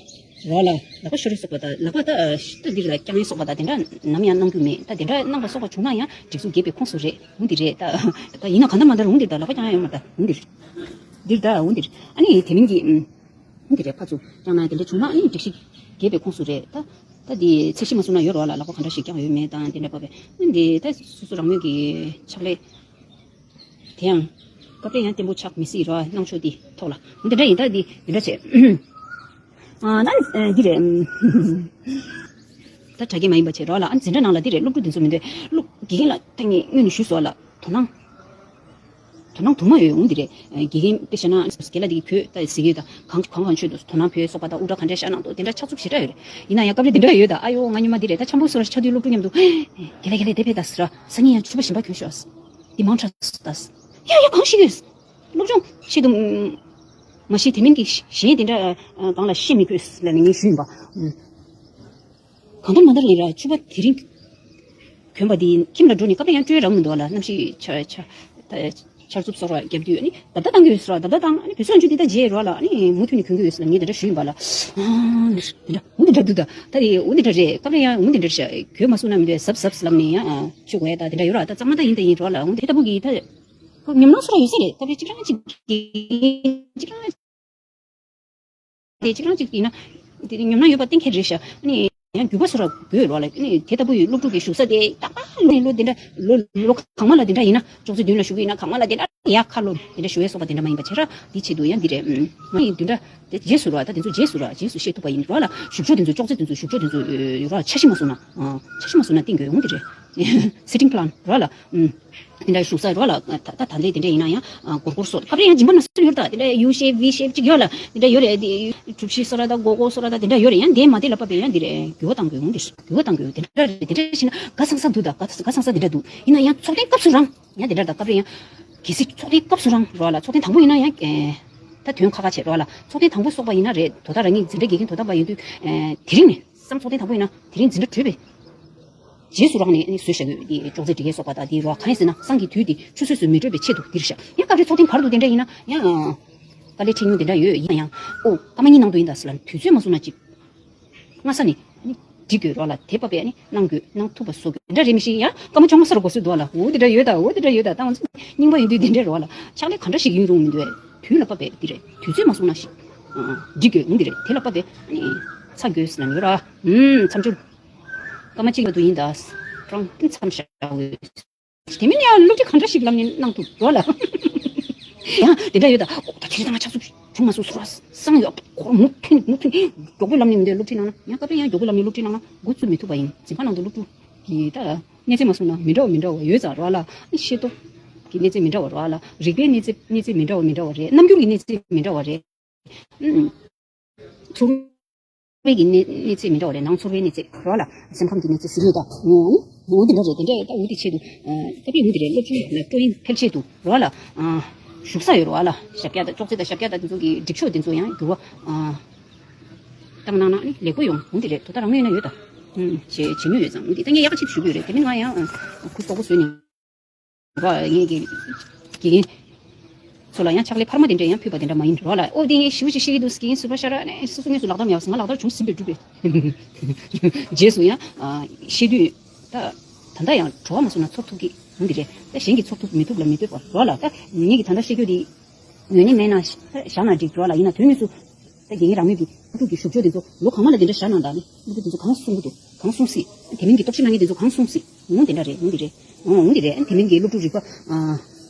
རོགས་ལ་ལག་པ་ཤོར་རེ་སོགས་པ་དང་ལག་པ་ད་ད་འདིར་ལ་བརྐྱང་ཡ་སོགས་པ་དང་དེ་འདྲ་ནམ་ཡང་གནང་རྒྱུ་མེད། ད་དེ་འདྲ་གནང་པ་སོགས་པ་བྱུང་ན་ཡང་སྒྲིག་འཛུགས་འགལ་བའི་ཁོངས་སུ་རེད། འོང་འདི་རེད་ད། ད་ཡིན་ན་གང་ལྟར་མ་ལྟར་འོང་འདིར་ད་ལག་པ་བརྐྱང་ཡ་ཡོད་མ་རེད་ད། འོང་འདིར། འདིར་ད་འོང་འདིར། ཨ་ནི་དེ་མིན་གྱི་ཨུམ། འོང་འདི་རེད། ཕར་ཚུར་བརྐྱང་ན་དེ་འདྲ་བྱུང་ན་ཨ་ནི་སྒྲིག་གཞི་འགལ་བའི་ཁོངས་སུ་རེད་ད། ད་འདི་ཚད་གཞི་མ་བཟུང་ན་ཡོད་རོགས་ལ་ལག་པ་གང་འདྲ་ཞིག་བརྐྱང་ཡོད་མེད་དང་དེ་འདྲ་བབས་པས་ཨ་ནི་འདི་ད་སོ་སོ་རང་མོས་ཀྱི་ཕྱག་ལས། དེ་ཡང་། སྐབས་རེ་ཡང་བརྟན་པོ་ཆགས་མི་སྲིད་རོ། གནང་ཕྱོགས་འདི་ཐོག་ལ། འདི་འདྲ་ཡིན་ད་འདི་འདི་འདྲ་བྱས། ཨ་ན་ནི་འདི་རེད། ད་དྲ་རྒྱ་མ་ཡིན་པ་བྱས་རོགས་ལ། ཨ་འཛིན་གྲྭ་ནང་ལ་འདི་རེད། སློབ་ཕྲུག་འདི་ཚོ་མི་འདོད་སློབ་དགེ་རྒན་ལ་ད་ངས་སྔོན་ནས་ཞུས་སོང་ལ་དོ་སྣང་། དོ་སྣང་དུ་མ་ཡོད་འོང་འདི་རེད། དགེ་རྒན་དཔེ་བཤད་ན་སྐད་ལ་འདི་བོད་ད་ཟི་གེ་ད་གང་གང་གང་ཆོད་དུ་དོ་སྣང་བོད་སོགས་པ་ད་དབུ་སྐྲ་ག་འདྲས་བཞག་གནང་འདུག་དེ་འདྲ་ཆགས་ཚུབ་ཞེ་དྲག་ཡོད་རེད། ཡིན་ན་ཡང་སྐབས་རེ་འདི་འདྲ་ཡོད་ད། ཨ་ཡོ་ང་ཉི་མ་འདི་རེད་ད་འཆམ་པོ་སོ་ར་ཆགས་དུས་སློབ་ཕྲུག་མཉམ་དུ་དགེ་ལགས་དགེ་ལགས་དེ་བས་ད་ཟེར་ར། སང་ཉིན་ཡང་ཕྱུ་པ་གཞན་པ་གྱོན་ཤོག་འདི་མང་དྲགས་སོ་ད། ཡ་ཡ་གང་ཤེས་དགོས། སློབ་སྦྱོང་ཆེད་དུ། མ་གཞི་དེ་མིན་གྱི་གཞན་དེ་འདྲ་གང་ལ་ཤེས་མི་དགོས་ལབ་ནས་ངས་ཞུས་ཡིན་པ། གང་ལྟར་མ་ལྟར་ཡིན་ར་ཕྱུ་པ་དེ་རིང་གྱོན་པ་འདི་ཁྱིམ་ལ་འགྲོ་ནས་སྐབས་རེ་ཡང་སྤྲོད་རག་མི་འདུག་ལ། གནམ་གཤིས་ཆར་ཆར་ཆར་འཚུབ་སོགས་ར་བརྒྱབ་དུས་ནི་བརྡ་བརྡ་བཏང་གི་ཡོད་ཟེར་བ། བརྡ་བརྡ་བཏང་ནི་བུ་ཚོ་འཇུ་འདི་ད་རྗེས་རོགས་ལ་ནི་མུ་མཐུད་ནས་གྱོན་གི་ཡོད་ཟེར་ལ་ངས་དེ་འདྲ་ཞུས་ཡིན་པ་ལ། ཨ་འདི་འདྲ་འུ་འདི་འདྲ་འདུག་ད་ད་དེ་འུ་འདི་འདྲ་རེད། སྐབས་རེ་ཡང་འུ་འདི་འདྲ་ཤ་གྱོན་མ་སོང་ན་མི་འདུག་ཟབ་ཟབ་ལབ་ནས་ཡང་ཆུ་གོ་ཡ་ད་དེ་འདྲ་ཡོད་ར། ད་གཙང་མ་ད་ཡིན་ད་ཡིན་རོགས་ལ་འུ་འདི་ལྟ་བུ་གི་ད་ཁོ་ཉམས་སྣང་སོ་ར་ཡོད་ས་རེད། ད་དེ་གཅིག་རང་གཅིག་གཅིག་རང་། དེ་གཅིག་རང་གཅིག་ཡིན་ན། དེ་ཉམས་སྣང་ཡོད་པ་གཏན་འཁེལ་རེད་ཤག་ཨ་ནི་ཡང་རྒྱུས་པ་བཟོ་ར་དགོས་རོགས་ལ། ཨ་ནི་དེ་ལྟ་བུ་ཡི་སློབ་ཕྲུག་གི་བཞུགས་ས་དེ་རྟག་པར་ལོ་ནས་ལོ་དེ་འདྲ་ལོ་ལོ་གང་མ་ལ་དེ་འདྲ་ཡིན་ན། ཅོག་ཙེ་མདུན་ལ་བཞུགས་ཡིན་ན་གང་མ་ལ་དེ་འདྲ་ཡ་ཁ་ལོ་དེ་འདྲ་ཞུ་བའི་སོགས་པ་དེ་འདྲ་མ་ཡིན་པ་བྱས་ར། དེ་ཆེད་དུ་ཡང་འདི་རེད། ཨུམ། ང་ཡིན་དེ་འདྲ་དེ་རྗེས་སུ་རོགས་ད་དེ་ཚོ་རྗེས་སུ་རོགས་རྗེས་སུ་ཤེས་ཐུབ་པ་ཡིན་རོགས་ལ། བཞུགས་ཕྱོགས་དེ་ཚོ་ཅོག་ཙེ་དེ་ཚོ་བཞུགས་ཕྱོགས་དེ་ཚོ་རོགས་འཆར་གཞི་མ་བཟོ་ན། ཨ་འཆར་གཞི་མ་བཟོ་ན་བསྟན་དགོས་འོང་གི་རེད། Sitting plan རོགས་ལ། ཨུམ། དེ་འདྲ་བཞུགས་ས་རོགས་ལ། ད་ད་ད་ལྟའི་དེ་འདྲ་ཡིན་ན་ཡང་སྒོར་སྒོར་སོགས་སྐབས་རེ་ཡང་སྦྱིན་པ་ན་སུ་ཡོད་ད། དེ་འདྲ་U shape V shape ཅིག་ཡོད་ལ། དེ་འདྲ་ཡོད་རེད། དེ་གྲུ་བཞི་སོ་ར་ད་སྒོར་སྒོར་སོ་ར་ད་དེ་འདྲ་ཡོད་རེད། ཡང་དེ་མ་དེ་ལ་བབས་པའི་ཡང་འདི་རེད། འགྱུར་བ་གཏང་དགོས་འོང་དེ། འགྱུར་བ་གཏང་དགོས་འོང་དེ་འདྲ་རེད། དེ་འདྲ་ཞིག་ན་དགའ་སང་སང་འདུག་ད་དགའ་དགའ་སང་སང་དེ་འདྲ་འདུག་ཡིན་ན་ཡང་ཚོགས་ཐེངས་སྐབས་སུ་རང་ཡང་དེ་འདྲ་ད་སྐབས་རེ་ཡང་གལ་སྲིད་ཚོགས་ཐེངས་སྐབས་སུ་རང་རོགས་ལ། ཚོགས་ཐེངས་དང་པོ་ཡིན་ན་ཡང་ད་དོན་ཁ་ཁ་བྱེད་རོགས་ལ། ཚོགས་ཐེངས་དང་པོ་སོགས་པ་ཡིན་ན་རེད། དོ་ད་རང་ཉིད་འཛིན་གྲྭ་དགེ་རྒན་དོ་དམ་པ་ཡིན་དུས་དེ་རིང་ནས། སང་ཚོགས་ཐེངས་དང་པོ་ཡིན་ན་དེ་རིང་འཛིན་གྲྭ་གྲོལ་བའི་རྗེས་སུ་རང་ནས་ནི་བཟོས་བཞག་གི་ཡོད། དེ་ཅོག་ཙེ་སྒྲིག་ཡས་སོགས་པ་དང་དེ་རོ་གང་ཡིན་ཟེར་ན་སང་གི་དུས་དེ་ཆུད་ཟོས་སུ་མི་འགྲོ་བའི་ཆེད་དུ་འདིར་བཞག་ཡང་སྐབས་རེ་ཚོགས་ཐེངས་བར་དུ་དེ་འདྲ་ཡིན་ན་ཡང་དཀའ་ལས་འཕྲད་མྱོང་དེ་འདྲ་ཡོད། ཡིན་ན་ཡང་ཨོ་སྐར་མ་གཉིས་ནང་དུ་ཡིན་ད་ཟེར་ལ་དུས་ཚོད་མ་བཟུང་ན་ཅིག་སྔ་ས་ནས་ནི་འགྲིག་དགོས་རོགས་ལ། དེ་བབས་པས་ནི་གནང་དགོས་གནང་ཐུབ་པ་བཟོ་དགོས། དེ་འདྲ་རེད་མི་ཤེས། ཡང་སྐར་མ་བཅོ་ལྔ་ས་རུ་འགོ་སྲོལ་འདུག་ལ། འོ་དེ་འདྲ་ཡོད་ད་འོ་དེ་འདྲ་ཡོད་ད། ད་ང་ཚོ་རྙིང་པ་ཡིན་དུས་དེ་འདྲ་རོགས་ལ་ཕྱག་ལས་ག་འདྲ་ཞིག་ཡིན་རུང་མི་འདུག་དུས་ལ་བབས་པས་དེ་རེད། དུས་ཚོད་མ་བཟུང་ན་ཞིག་འགྲིག་དགོས་འོང་དེ་རེད། དེ་ལ་བབས་པས་ནི་ཚ་དགོས་ལ་ཡོད་ར། ཨུམ་མཚམས་སྦྱོར། སྐར་མ་གཅིག་ལ་དུ་ཡིན་ད། ཀྲང་ཏིན་མཚམས་བཞག་འོས། དེ་མིན་ཡང་སློབ་ཁྲིད་གང་འདྲ་ཞིག་ལམ་ནས་གནང་ཐུབ་རོགས་ལ། ཡང་དེ་འདྲ་ཡོད་ད། ཨོ་ད་དེ་རིང་ད་ང་ཆགས་སུ་བྱུང་མ་སོང་ཟུར་བ་སང་ཡོད་ཁོ་མུ་མཐུད་མུ་མཐུད་མགྱོགས་པོའི་ལམ་ནས་མི་འདོད་སློབ་ཁྲིད་གནང་ན་ཡང་སྐབས་རེ་ཡང་མགྱོགས་པོའི་ལམ་ནས་སློབ་ཁྲིད་གནང་ན་འགོ་ཚུགས་མི་ཐུབ་པ་ཡིན། འཛིན་ཁང་ནང་དུ་སློབ་ཕྲུག་གི་ད་གནས་ཚད་མ་སོང་ན་མི་འདྲ་བ་མི་འདྲ་བ་ཡོད་ཙང་རོགས་ལ། ཤེས་རྟོགས་ཀྱི་གནས་ཚད་མི་འདྲ་བ་རོགས་ལ། རིག་པའི་གནས་ཚད་གནས་ཚད་མི་འདྲ་བ་མི་འདྲ་བ་རེད། རྣམ་འགྱུར་གྱི་གནས་ཚད་མི་འདྲ་བ་རེད། ཚོར་བའི་གི་གནས་གནས་ཚད་མི་འདྲ་བ་རེད། ནང་ཚོར་བའི་གནས་ཚད་རོགས་ལ། སེམས་ཁམས་ཀྱི་གནས་ཚད་ཟེར་གྱི་ཡོད་ད། ངོ་འོ་འདི་འདྲ་རེད། དེ་འདྲ་ད་འོ་དེ་ཆེད་དུ་ད་པི་འོ་འདི་རེད། སློབ་ཆུང་ལ་སྤྲོ་ཡིན་འཕེལ་ཆེད་དུ་རོགས་ལ། བཞུགས་ས་ཡོད་རོགས་ལ། ཞབས་བཀྱག་དང་ཅོག་ཙེ་དང་ཞབས་བཀྱག་དང་དེ་ཚོ་གི་སྒྲིག་ཕྱོགས་དེ་ཚོ་ཡང་འགྱུར་བ་བཏང་གནང་ན་ནི་ལེགས་པོ་ཡོང་འོ་འདི་རེད། དོ་ད་རང་མོས་ན་ཡོད་ད། བྱེད་བྱེད་མྱོང་ཡོད་ཙང་འོ་འདི་ད་ངས་ཡག་པ་ཆེད་དུ་ཞུ་གི་ཡོད་རེད། དེ་མིན་ང་ཡང་ཁུ་སོག་པོ་བཟོས་ནས། རོགས་ངས་ཀྱི་དགེ་རྒན་ཚོ་ལ་ཡང་ཕྱག་ལས་འཕར་མ་དེ་འདྲ་ཡང་ཕུལ་བ་དེ་འདྲ་མ་ཡིན་རོགས་ལ། ཨོ་དེ་ངས་ཞིབ་ཅིག་ཤེས་ཀྱི་འདུག་དགེ་རྒན་ཟུར་པ་ཤ་ར་ནས་སོ་སོ་དངོས་སུ་ལག་བསྟར་མ་ཡོང་ཟིན་ང་ལག་བསྟར་བྱུང་ཟིན་པའི་གྲུབ་པས། རྗེས་སུ་ཡང་ཤེས་དུས་ད་ད་ལྟ་ཡང་བྲོ་བ་མ་སོང་ན་ཚོར་ཐུབ་ཀྱི་འོང་གི་རེད། ད་གཞན་གྱིས་ཚོར་ཐུབ་མི་ཐུབ་ལ་མི་ལྟོས་པར་རོགས་ལ། ད་ངས་ཀྱི་ད་ལྟ་ཤེས་རྒྱུ་དེ་ངོས་ནས་མེད་ན་བཞག་ན་འགྲིག་རོགས་ལ། ཡིན་ན་དོན་དངོས་སུ། ད་དགེ་རྒན་རང་མོས་ཀྱི་སློབ་ཕྲུག་གི་བཞུགས་ཕྱོགས་དེ་ཚོ་ལོ་གང་མ་ལ་དེ་འདྲ་བཞག་གནང་དང་ནི་སློབ་ཕྲུག་དེ་ཚོ་གང་གསུང་གི་འདུག་གང་གསུང་སྲིད། དེ་མིན་གྱི་རྟོག་ཞིབ་གནང་མཁན་དེ་ཚོ་གང་གསུང་སྲིད། འོང་དེ་འདྲ་རེད། འོང་དེ་རེད། འོང་འོང་དེ་རེད། དེ་མིན་གྱི་སློབ་ཕྲུག་རིག་པ། ཨ།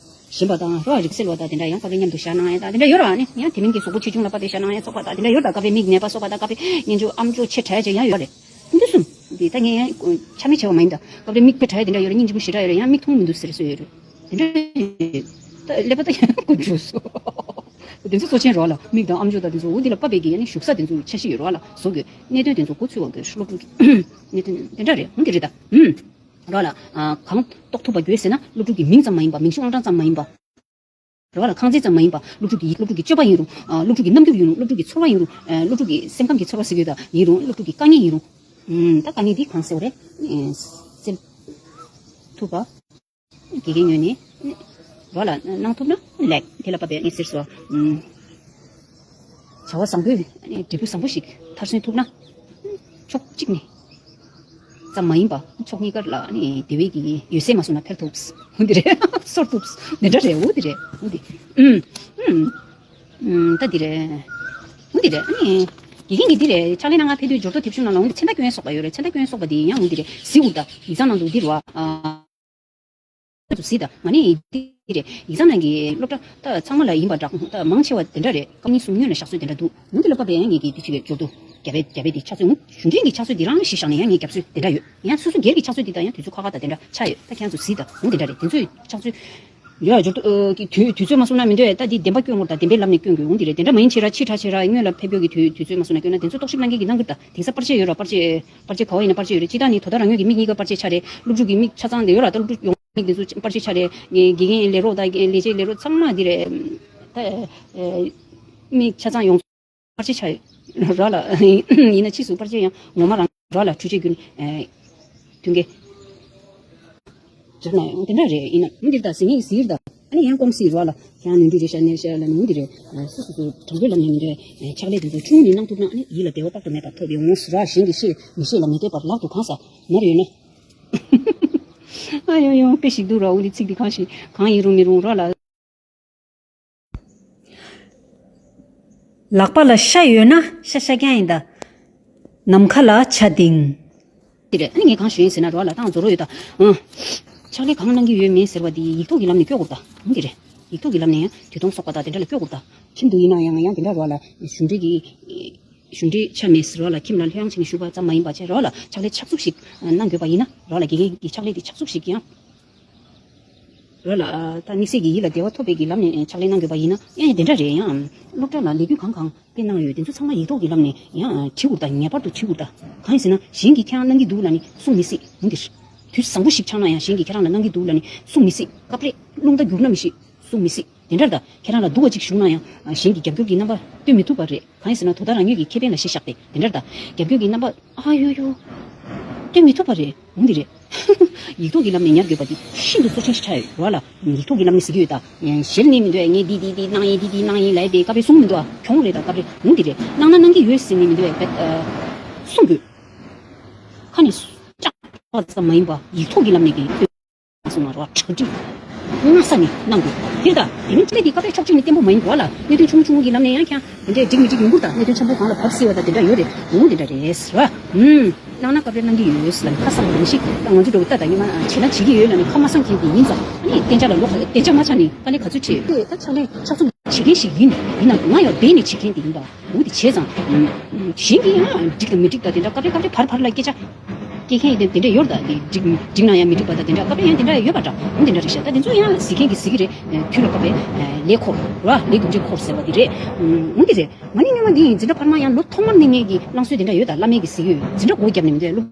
ཞིམ་པ་དང་རོ་རིག་སེལ་བ་དང་དེ་འདྲ་ཡང་སྐབས་རེ་མཉམ་དུ་བཞག་གནང་ཡ་དང་དེ་འདྲ་ཡོད་ར། ཨ་ནི་ཡང་དེ་མིན་གྱི་གཟུགས་པོ་ཆེ་ཆུང་ལ་དཔག་པའི་བཞག་གནང་ཡ་ཚོགས་པ་དང་དེ་འདྲ་ཡོད་ར། ད་སྐབས་རེ་མིག་ནད་པ་སོགས་པ་དང་སྐབས་རེ་སྙན་ཆུ་ཨམ་ཅོག་ཆེ་དྲགས་ཅིག་ཡང་ཡོད་རེད། དེ་འདྲ་གསུམ། འདི་ད་ངས་ཡང་ཆ་མེད་བྱས་པ་མ་ཡིན་ད། སྐབས་རེ་མིག་དཔེ་དྲགས་དེ་འདྲ་ཡོད་རེད། སྙིང་རྗེ་པོ་ཞེ་དྲག་ཡོད་རེད། ཡང་མིག་མཐོང་མི་འདུག་ཟེར་སྲོལ་ཡོད་རེད། དེ་འདྲ་ཡོད། ད་ཀླད་པ་ད་ཡང་ཀུན་འགྲོ་སོ། དེ་ཚོ་གཙོ་ཆེན་རོགས་ལ་མིག་དང་ཨམ་ཅོག་དང་དེ་ཚོ་འོ་འདི་ལ་དཔག་པའི་གི་ཡ་ནི་བཞུགས་ས་དེ་ཚོ་འཆར་གཞི་ཡོད་རོགས་ལ་བཟོ་དགོས། གནད་དོན་དེ་ཚོ་འགོ་ཚུགས་པ་དགོས། སློབ་ཕྲུག་གི་གནད་དོན་དེ་འདྲ་རེད། འོ་འདི་རེད་ད། ཨུམ། རོགས་ལ། ཨ། གང་རྟོགས་ཐུབ་པ་དགོས་ཟེར་ན་སློབ་ཕྲུག་གི་མིང་ཙམ་མ་ཡིན་པ། མིང་གཞི་དབང་གྲགས་ཙམ་མ་ཡིན་པ། རོགས་ལ་ཁང་བརྩེགས་ཙམ་མ་ཡིན་པ། སློབ་ཕྲུག་གི་སློབ་ཕྲུག་གི་སྤྱོད་པ་ཡིན་རུང་། ཨ། སློབ་ཕྲུག་གི་རྣམ་འགྱུར་ཡིན་རུང་། སློབ་ཕྲུག་གི་ཚོར་བ་ཡིན་རུང་། ཨ། སློབ་ཕྲུག་གི་སེམས་ཁམས་ཀྱི་ཚོར་བ་ཟེར་གྱི་ཡོད་ད་ཡིན་རུང་། སློབ་ཕྲུག་གི་དཀའ་ངལ་ཡིན་རུང་། ཨུམ། ད་དཀའ་ངལ་འདི་གང་ཟེར་བ་རེད། ཨེ། སེལ་ཐུབ་པ། དགེ་རྒན་ངོས་ནས་རོགས་ལ་གནང་ཐུབ་ན་ལེགས། དེ་ལ་དཔག་པའི་ངས་ཟེར་སོ། ཨུམ། བྱ་བ་བཟང་པོས་འབྲས་བུ་བཟང་པོ་ཞིག་མཐར་སོན་ཐུབ་ན། ཕྱོགས་གཅིག་ནས་ཙམ་མ་ཡིན་པ་ཕྱོགས་གཉིས་ཀར་ལ་ནི་དེ་བས་ཀྱི་ཡོད་ཚད་མ་སོང་ན་འཕེལ་ཐུབ། འོ་འདི་རེད། གསོར་ཐུབ། འདི་འདྲ་རེད། འོ་འདི་རེད། འོ་འདི། ཨུམ། ཨུམ། ཨུམ། ད་འདི་རེད། འོ་འདི་རེད། ཨ་ནི། དགེ་རྒན་གྱིས་འདི་རེད། ཕྱག་ལས་གནང་ག་ཕེབས་དུས་འབྱོར་ཐོ་དེབ་ཆུང་ནང་ལ་འོ་འདི་མཚན་རྟགས་སྐྱོན་སོགས་པ་ཡོད་རེད། མཚན་རྟགས་སྐྱོན་སོགས་པ་འདི་ཡང་འོ་འདི་རེད། གཟིགས་འུར་ད་ཡིག་ཚང་ནང་དུ་འདི་རུ་བ། ཨ། དུ་གཟིགས་ད། ང་ནི་འདི་རེད། ཡིག་ཚང་ནང་གི་སློབ་གྲྭ་ད་ཚང་མ་ལ་ཡིན་པ་འདྲ། ད་མང་ཆེ་བ་དེ་འདྲ་རེད། སྐབས་གཉིས་གསུམ་སྔོན་ལ་བཞག་སྲོལ་དེ་འདྲ་འདུག། འོ་འདི་ལ་དཔག་པའི་ཡང་ངེད་ཀྱིས་འདི་ཅིག་གི་འབྱོར་ཐོ་རྒྱ་བལ་རྒྱ་བལ་འདི་ཕྱག་ཚོད་འོ་གཞུང་འབྲེལ་གྱི་ཕྱག་ཚོད་འདི་རང་གཞི་བཞག་ནས་ཡང་ངས་རྒྱབ་སྲོལ་དེ་འདྲ་ཡོད། ཡང་སོ་སོ་སྒེར་གྱི་ཕྱག་ཚོད་འདི་དང་ཡང་དུས་ཚོད་ཁག་ཁག་དང་དེ་འདྲ་ཆགས་ཡོད། ད་ཁྱེད་ཚོས་གཟིགས་ད། འོ་དེ་འདྲ་རེད། དེ་ཚོའི་ཕྱག་ཚོད། ཡ་འབྱོར་ཐོ་གི་དུས་དུས་ཚོད་མ་སོང་ན་མི་འདོད། ད་འདི་བདེན་པ་སྐྱོན་དགོས་ད། བདེན་པའི་ལམ་ནས་སྐྱོན་དགོས། འོ་འདི་རེད། དེ་འདྲ་མ་ཡིན་ཕྱི་ར་ཕྱི་དྲགས་ཕྱི་ར་སྔོན་ལ་ཕེབས་ཡོད་ཀྱི་དུས་དུས་ཚོད་མ་སོང་ན་སྐྱོན་ན་དེ་ཚོ་རྟོག་ཞིབ་གནང་མཁན་གྱི་གནང་གི་རེད་ད། དེང་སང་པར་ཆས་ཡོད་ར། པར་ཆས་པར་ཆས་ག་བ་ཡིན་ན་པར་ཆས་ཡོད་རེད། སྤྱིར་བཏང་ནི་དོ་བདག་རང་ཉིད་ཀྱི་མིག་གཉིས་ཀ་པར་ཆས་ཆགས་རེད། སློབ་ཕྲུག་གི་མིག་ཆ་ཚང་དེ་ཡོད་ར། ད་སློབ་ཕྲུག་ཡོངས་མིག་དེ་ཚོ་པར་ཆས་ཆགས་རེད། དགེ་རྒན་ལས་རོགས་དང་ལས་བྱེད་ལས་རོགས་ཚང་མ་འདི་རེད། ད་མིག་ཆ་ཚང་ཡོངས་པར་ཆས་ཆགས་ཡོད་ར་ལ། ཡིན་ན་ཕྱིས་སུ་པར་ཆས་ཡང་ངོ་མ་རང་ར་ལ་འཕྲུལ་ཆས་ཀུན་མཐུན་རྐྱེན་སྦྱར་ན་ཡང་དེ་འདྲ་རེད། ཡིན་ན་འདིར་ད་ཟིན་ངེས་ཟིར་ད། ཨ་ནི་ཡང་སྐོམ་སྲིད་ར་ལ། ཡང་ནུས་འདི་རེད་ཤ་ནེར་ཤ་ལ་ནུས་འདི་རེད། སོ་སོ་སོ་དྲང་པོའི་ལམ་ནས་མི་འདོད་ཕྱག་ལས་དེ་ཚོ་ཆུང་ངུ་ནས་གནང་ཐུབ་ན་ཨ་ནི་ཡིད་ལ་བདེ་བ་དཔག་ཏུ་མེད་པ་ཐོབ་ཡོང་ངོ་ཟེར་ར། གཞན་གྱིས་ཤེས་མི་ཤེས་ལ་མི་ལྟོས་པར་ལག་ཏུ་གང་ཟག་ནོར་ཡོད་ན། ཨ་ཡོང་ཡོང་དཔེ་ཞིག་འདུག་ར། འོ་འདི་ཚིག་འདི་གང་ཞིག་གང་ཡིན་རུང་མི་རུང་ར་ལ། ལག་པ་ལ་ཤ་ཡོད་ན་ཤ་ཤ་རྐྱང་ཡིན་ད། ནམ་མཁའ་ལ་ཆ་ལྡིང་། དེ་རེད། ཨ་ནི་ངས་གང་ཞུ་ཡིན་ཟེར་ན་རོ་ལ་ཏང་རྫོ་རོ་ཡོད་ད། ཨང་། ཕྱག་ལས་གང་གནང་གི་ཡོད་མེད་ཟེར་བ་དེ་ཡིག་ཐོག་གི་ལམ་ནས་སྐྱོར་དགོས་ད། ཨང་། དེ་རེད། ཡིག་ཐོག་གི་ལམ་ནས་ཡང་དུས་ཐུང་ཚོགས་པ་དང་དེ་འདྲ་ལ་སྐྱོར་དགོས་ད། ཁྱིམ་དུ་ཡིན་ན་ཡང་ཡང་དེ་འདྲ་རོ་ལ་གཞུང་འབྲེལ་གྱི། གཞུང་འབྲེལ་ཆ་མེད་ཟེར་རོ་ལ་ཁྱིམ་ལ་ལྷོད་ཡངས་བྱས་ནས་བཞུགས་པ་ཙམ་མ་ཡིན་པ་བྱས་རོ་ལ་ཕྱག་ལས་ཕྱག་མཛུབ་ཞིག་གནང་དགོས་པ་ཡིན་ན་རོ་ལ་དགེ་རྒན་གྱི་ཕྱག་ལས་དེ་ཕྱག་མཛུབ་ཞིག་ཡང་། རོ་ལ། ད་དམིགས་བསལ་གྱི་ཡིད་ལ་བདེ་བ་ཐོབ་པའི་གི་ལམ་ནས་ཕྱག་ལས་གནང་དགོས་པ་ཡིན་ན་ཡང་དེ་འདྲ་རེད། ཡང་སློབ་གྲྭ་ལ་ལས་འགུལ་གང་གང་སྤེལ་གནང་ཡོད་དེ་ཚོ་ཚང་མ་ཡིག་ཐོག་གི་ལམ་ནས་ཡང་བྲིས་དགོས་ད། ངེས་པར་དུ་བྲིས་དགོས་ད། གང་ཡིན་ཟེར་ན་གཞན་གྱིས་ཁྱེད་རང་གནང་གི་འདུག་ལབ་ནས་གསུང་མི་སྲིད། འོ་འདིར། དུས་བཟང་པོ་ཞིག་ཆགས་ན་ཡང་གཞན་གྱིས་ཁྱེད་རང་ལ་གནང་གི་འདུག་ལབ་ནས་གསུང་མི་སྲིད། སྐབས་རེ་རླུང་རྟ་བསྒྱུར་ན་མི་ཤེས། གསུང་མི་སྲིད། དེ་འདྲར་ད་ཁྱེད་རང་ལ་སྡུག་པ་ཅིག་བྱུང་ན་ཡང་གཞན་གྱིས་རྒྱབ་སྐྱོར་གྱི་རྣམ་པ་སྟོན་མི་ཐུབ་པ་རེད། གང་ཡིན་ཟེར་ན་དོ་བདག་རང་ཉིད་ཀྱི་ཁེ་ཕན་ལ་གཞི་བཞག་སྟེ་དེ་འདྲར་ད་རྒྱབ་སྐྱོར་གྱི་རྣམ་པ་ཨ་ཡོ་ཡོ་སྟོན་མི་ཐུབ་པ་རེད། འོ་འདི་རེད། ཡིག་ཐོག་གི་ལམ་ནས་ཉར་དགོས་པ་འདི་ཤིན་ཏུ་གཙོ་ཆེན་ཞིག་ཆགས་ཡོད་ར་ལ། ཡིག་ཐོག་གི་ལམ་ནས་ཟེར་གྱི་ཡོད་ད། ཞེར་ནི་མི་འདུག་ངས་འདི་འདི་འདི་གནང་ཡིན་འདི་འདི་གནང་ཡིན་ལབ་པའི་སྐབས་རེ་གསུང་མི་འདུག་ཨ། གྱོང་རེད་ད་སྐབས་རེ། འོ་འདི་རེད། གནང་ན་གནང་གི་ཡོད་ཟེར་ནི་མི་འདུག་གསུང་དགོས། ཁ་ནས་ཅང་ཙམ་མ་ཡིན་པ་ཡིག་ཐོག་གི་ལམ་ནས་ཀྱི་སོང་ན་རོ་གྲ་སྒྲིག་སྔ་ས་ནས་གནང་དགོས། དེ་ད་དེ་མིན་ཅི་འདི་སྐབས་རེ་ཕྱོགས་གཅིག་ནས་བརྟན་པོ་མ་ཡིན་རོ་ལ། གནད་དོན་ཆུང་ངུ་ཆུང་ངུ་གི་ལམ་ནས་ཡང་ཁྱང་དེ་འདྲས་འགྲིག་མི་འགྲིག་ཡོང་གི་རེད་ད། གནད་དོན་ཆེན་པོ་གང་ལ་བབས་སྲིད་པ་ད་དེ་འདྲ་ཡོད་རེད། འོ་དེ་འདྲ་རེད་ཟེར་བ། ཨུམ། གནང་ན་སྐབས་རེ་གནང་གི་ཡོད་ཟེར་ལ་ཁ་གསང་མང་ཞིག་ད་ང་ཚོ་འགྲོ་གི་ལྟ་ད་ཉི་མ་བྱེད་ན་བྱེད་ཀྱི་ཡོད་ལ་ནི་ཁ་མ་གསང་མཁན་དེ་ཡིན་ཙང་ཨ་ནི་གཏན་འཇགས་ལ་ལོག་གཏན་འཇགས་མ་ཆགས་ནས་དཀའ་ལས་ག་ཚོད་བྱེད། ད་ཕྱག་ལས་ཕྱག་རྩོམ་བྱེད་མཁན་ཞིག་ཡིན་ཡིན་ན་ང་ཡང་འབད་ནས་བྱེད་མཁན་དེ་ཡིན་པ། འོ་དེ་བྱས་ཙང་། གཞན་གྱིས་ཡང་འགྲིག་དང་མི་འགྲིག་དང་དེ་འདྲ་སྐབས་རེ་སྐབས་རེ་བར་བར་ལ་སྐད་ཆ་སྐྱེལ་མཁན་དེ་དེ་འདྲ་ཡོད་རེད་ད། དེ་འགྲིག་འགྲིག་ན་ཡང་མི་འགྲིག་པ་དང་དེ་འདྲ་སྐབས་རེ་ཡང་དེ་འདྲ་ཡོད་པ་འདྲ། འོ་དེ་འདྲ་རེད་ཤག་ད་དེ་ཚོ་ཡང་གཟིགས་མཁན་གྱིས་གཟིགས་ཀྱི་རེད། དུས་ལ་བབ་པའི་ལས་འཁོར་ར་ལས་རྒྱུ་འབྲས་འཁོར་ཟེར་བ་དེ་རེད། འོ་དེ་རེད། ང་ནི་སྔོན་མ་འདི་ཡིན་འཛིན་གྲྭ་འཕར་མ་ཡང་ལོ་ཐོག་མར་གནས་མཁན་གྱི་བླང་སྲོལ་དེ་འདྲ་ཡོད་ད། བླ་མས་གི་གཟིགས་ཡོད་འཛིན་གྲྭ་སྒོ་བརྒྱབ་ནས་མི་འདོད་སློབ།